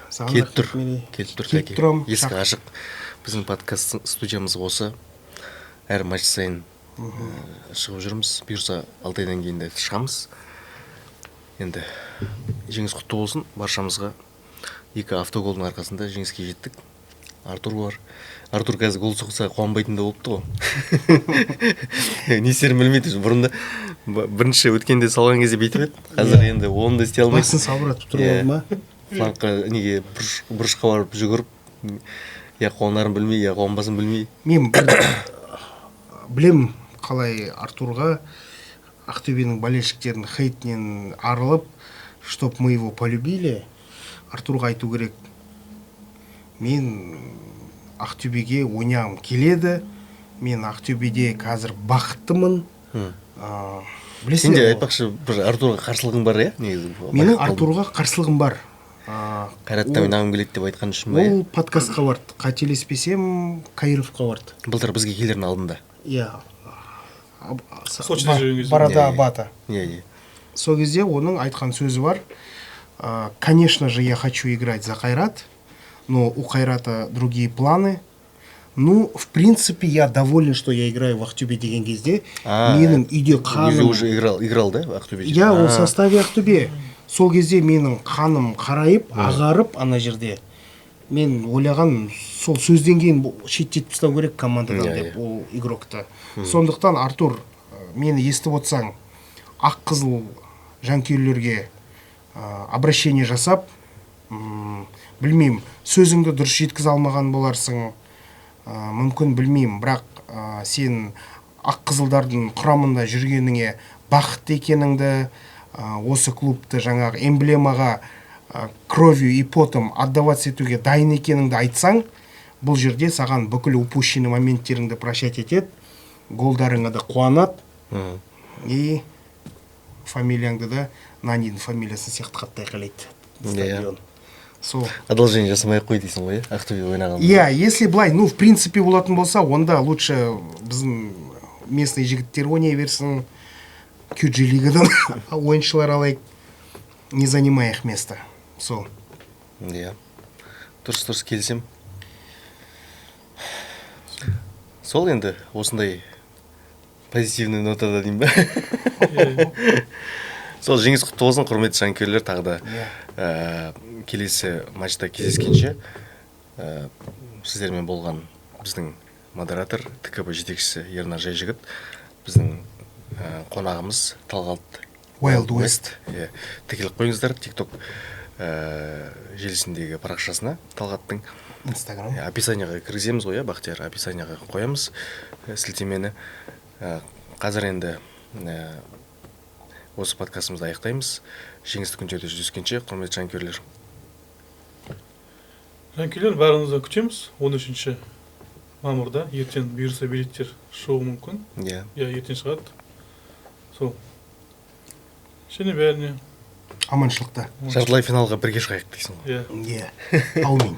Саған Келіп тұр. Рахмет, Мерей. Келіп тұр. Келіп Тәке. Тұрамын. Есік ашық. Біздің подкаст студиямыз осы, әр матч сайын шығып жүрміз. Бұйырса, 6 айдан кейін де шығамыз. Енді жеңіс құтты болсын баршамызға! Екі автоголдың арқасында жеңіске жеттік. Артур бар. Артур қазір гол соқса, қуанбайтын да болыпты ғой, не істерін білмейді уже. Бұрында бірінші өткенде салған кезде бүйтіп еді, қазір енді оны да істей алмайды. Басын салбыратып тұрып Иә. алды ма? Флангқа неге, бұрышқа барып жүгіріп, я қуанарын білмей, я қуанбасын білмей. Мен бір білем, қалай Артурға Ақтөбенің болельщиктерінің хейтінен арылып, чтоб мы его полюбили. Артурға айту керек: мен Ақтөбеге ойнағым келеді, мен Ақтөбеде қазір бақыттымын. Білесіңдер Сенде, ғой, айтпақшы, бір Артурға қарсылығың бар, иә, негізі? Менің Байқап қалдым. Артурға қарсылығым бар. Қайратта ойнағым келеді деп айтқан үшін ба, иә? Ол подкастқа барды, қателеспесем, Каировқа барды. Былтыр бізге келердің алдында. Иә. Сочиде жүрген кезде. Барада. Иә, иә. Бата. Иә. Сол кезде оның айтқан сөзі бар: «Конечно же, я хочу играть за Кайрат, но у Кайрата другие планы. Ну, в принципе, я доволен, что я играю в Ақтөбе», деген кезде А, менің үйде ол кезде қаным уже играл да в Ақтөбе? Иә, ол в составе Ақтөбе. Сол кезде менің қаным қарайып, ағарып ана жерде. Мен ойлаған, сол сөзден кейін бұл шеттетіп тастау керек командадан деп ол игрокты. Сондықтан, Артур, мені естіп отырсаң, ақ қызыл жанкүйерлерге обращение жасап, білмеймін, сөзіңді дұрыс жеткізе алмаған боларсың, мүмкін, білмеймін, бірақ сен ақ қызылдардың құрамында жүргеніңе бақытты екеніңді, осы клубты жаңағы эмблемаға кровью и потом отдаваться етуге дайын екеніңді айтсаң, бұл жерде саған бүкіл упущенный моменттеріңді прощать етеді, голдарыңа да қуанады и фамилияңды да Нанидің фамилиясын сияқты қатты айқайлайды стадион. Сол. Одолжение жасамай ақ қой дейсің ғой, иә, Ақтөбе ойнаған. Иә, если былай, ну, в принципе болатын болса, онда лучше біздің местный жігіттер ойнай берсін, QJ лигадан ойыншылар алайық, не занимай их место. Сол. Иә, дұрыс, келісемін. Сол енді осындай позитивный нотада деймін ба. Сол, жеңіс құтты болсын, құрметті жанкүйерлер, тағы да. Келесі матчта кездескенше. Сіздермен болған біздің модератор, ТКБ жетекшісі Ернар Жайжігіт, біздің қонағымыз Талғат Wild West. Иә, тіркеліп қойыңыздар ТикТок желісіндегі парақшасына Талғаттың. Инстаграм. Иә, описанияға кіргіземіз ғой, иә, Бақтияр, описанияға қоямыз сілтемені. Қазір енді осы подкастымызды аяқтаймыз. Жеңісті күндерде жүздескенше, құрметті жанкүйерлер! Жанкүйерлер, бәріңізді күтеміз 13 мамырда. Ертең, бұйырса, билеттер шығуы мүмкін. Иә, ертең шығады. Сол және бәріне Аманшылықта. Жартылай финалға бірге шығайық дейсің ғой. Иә. Иә, аумин.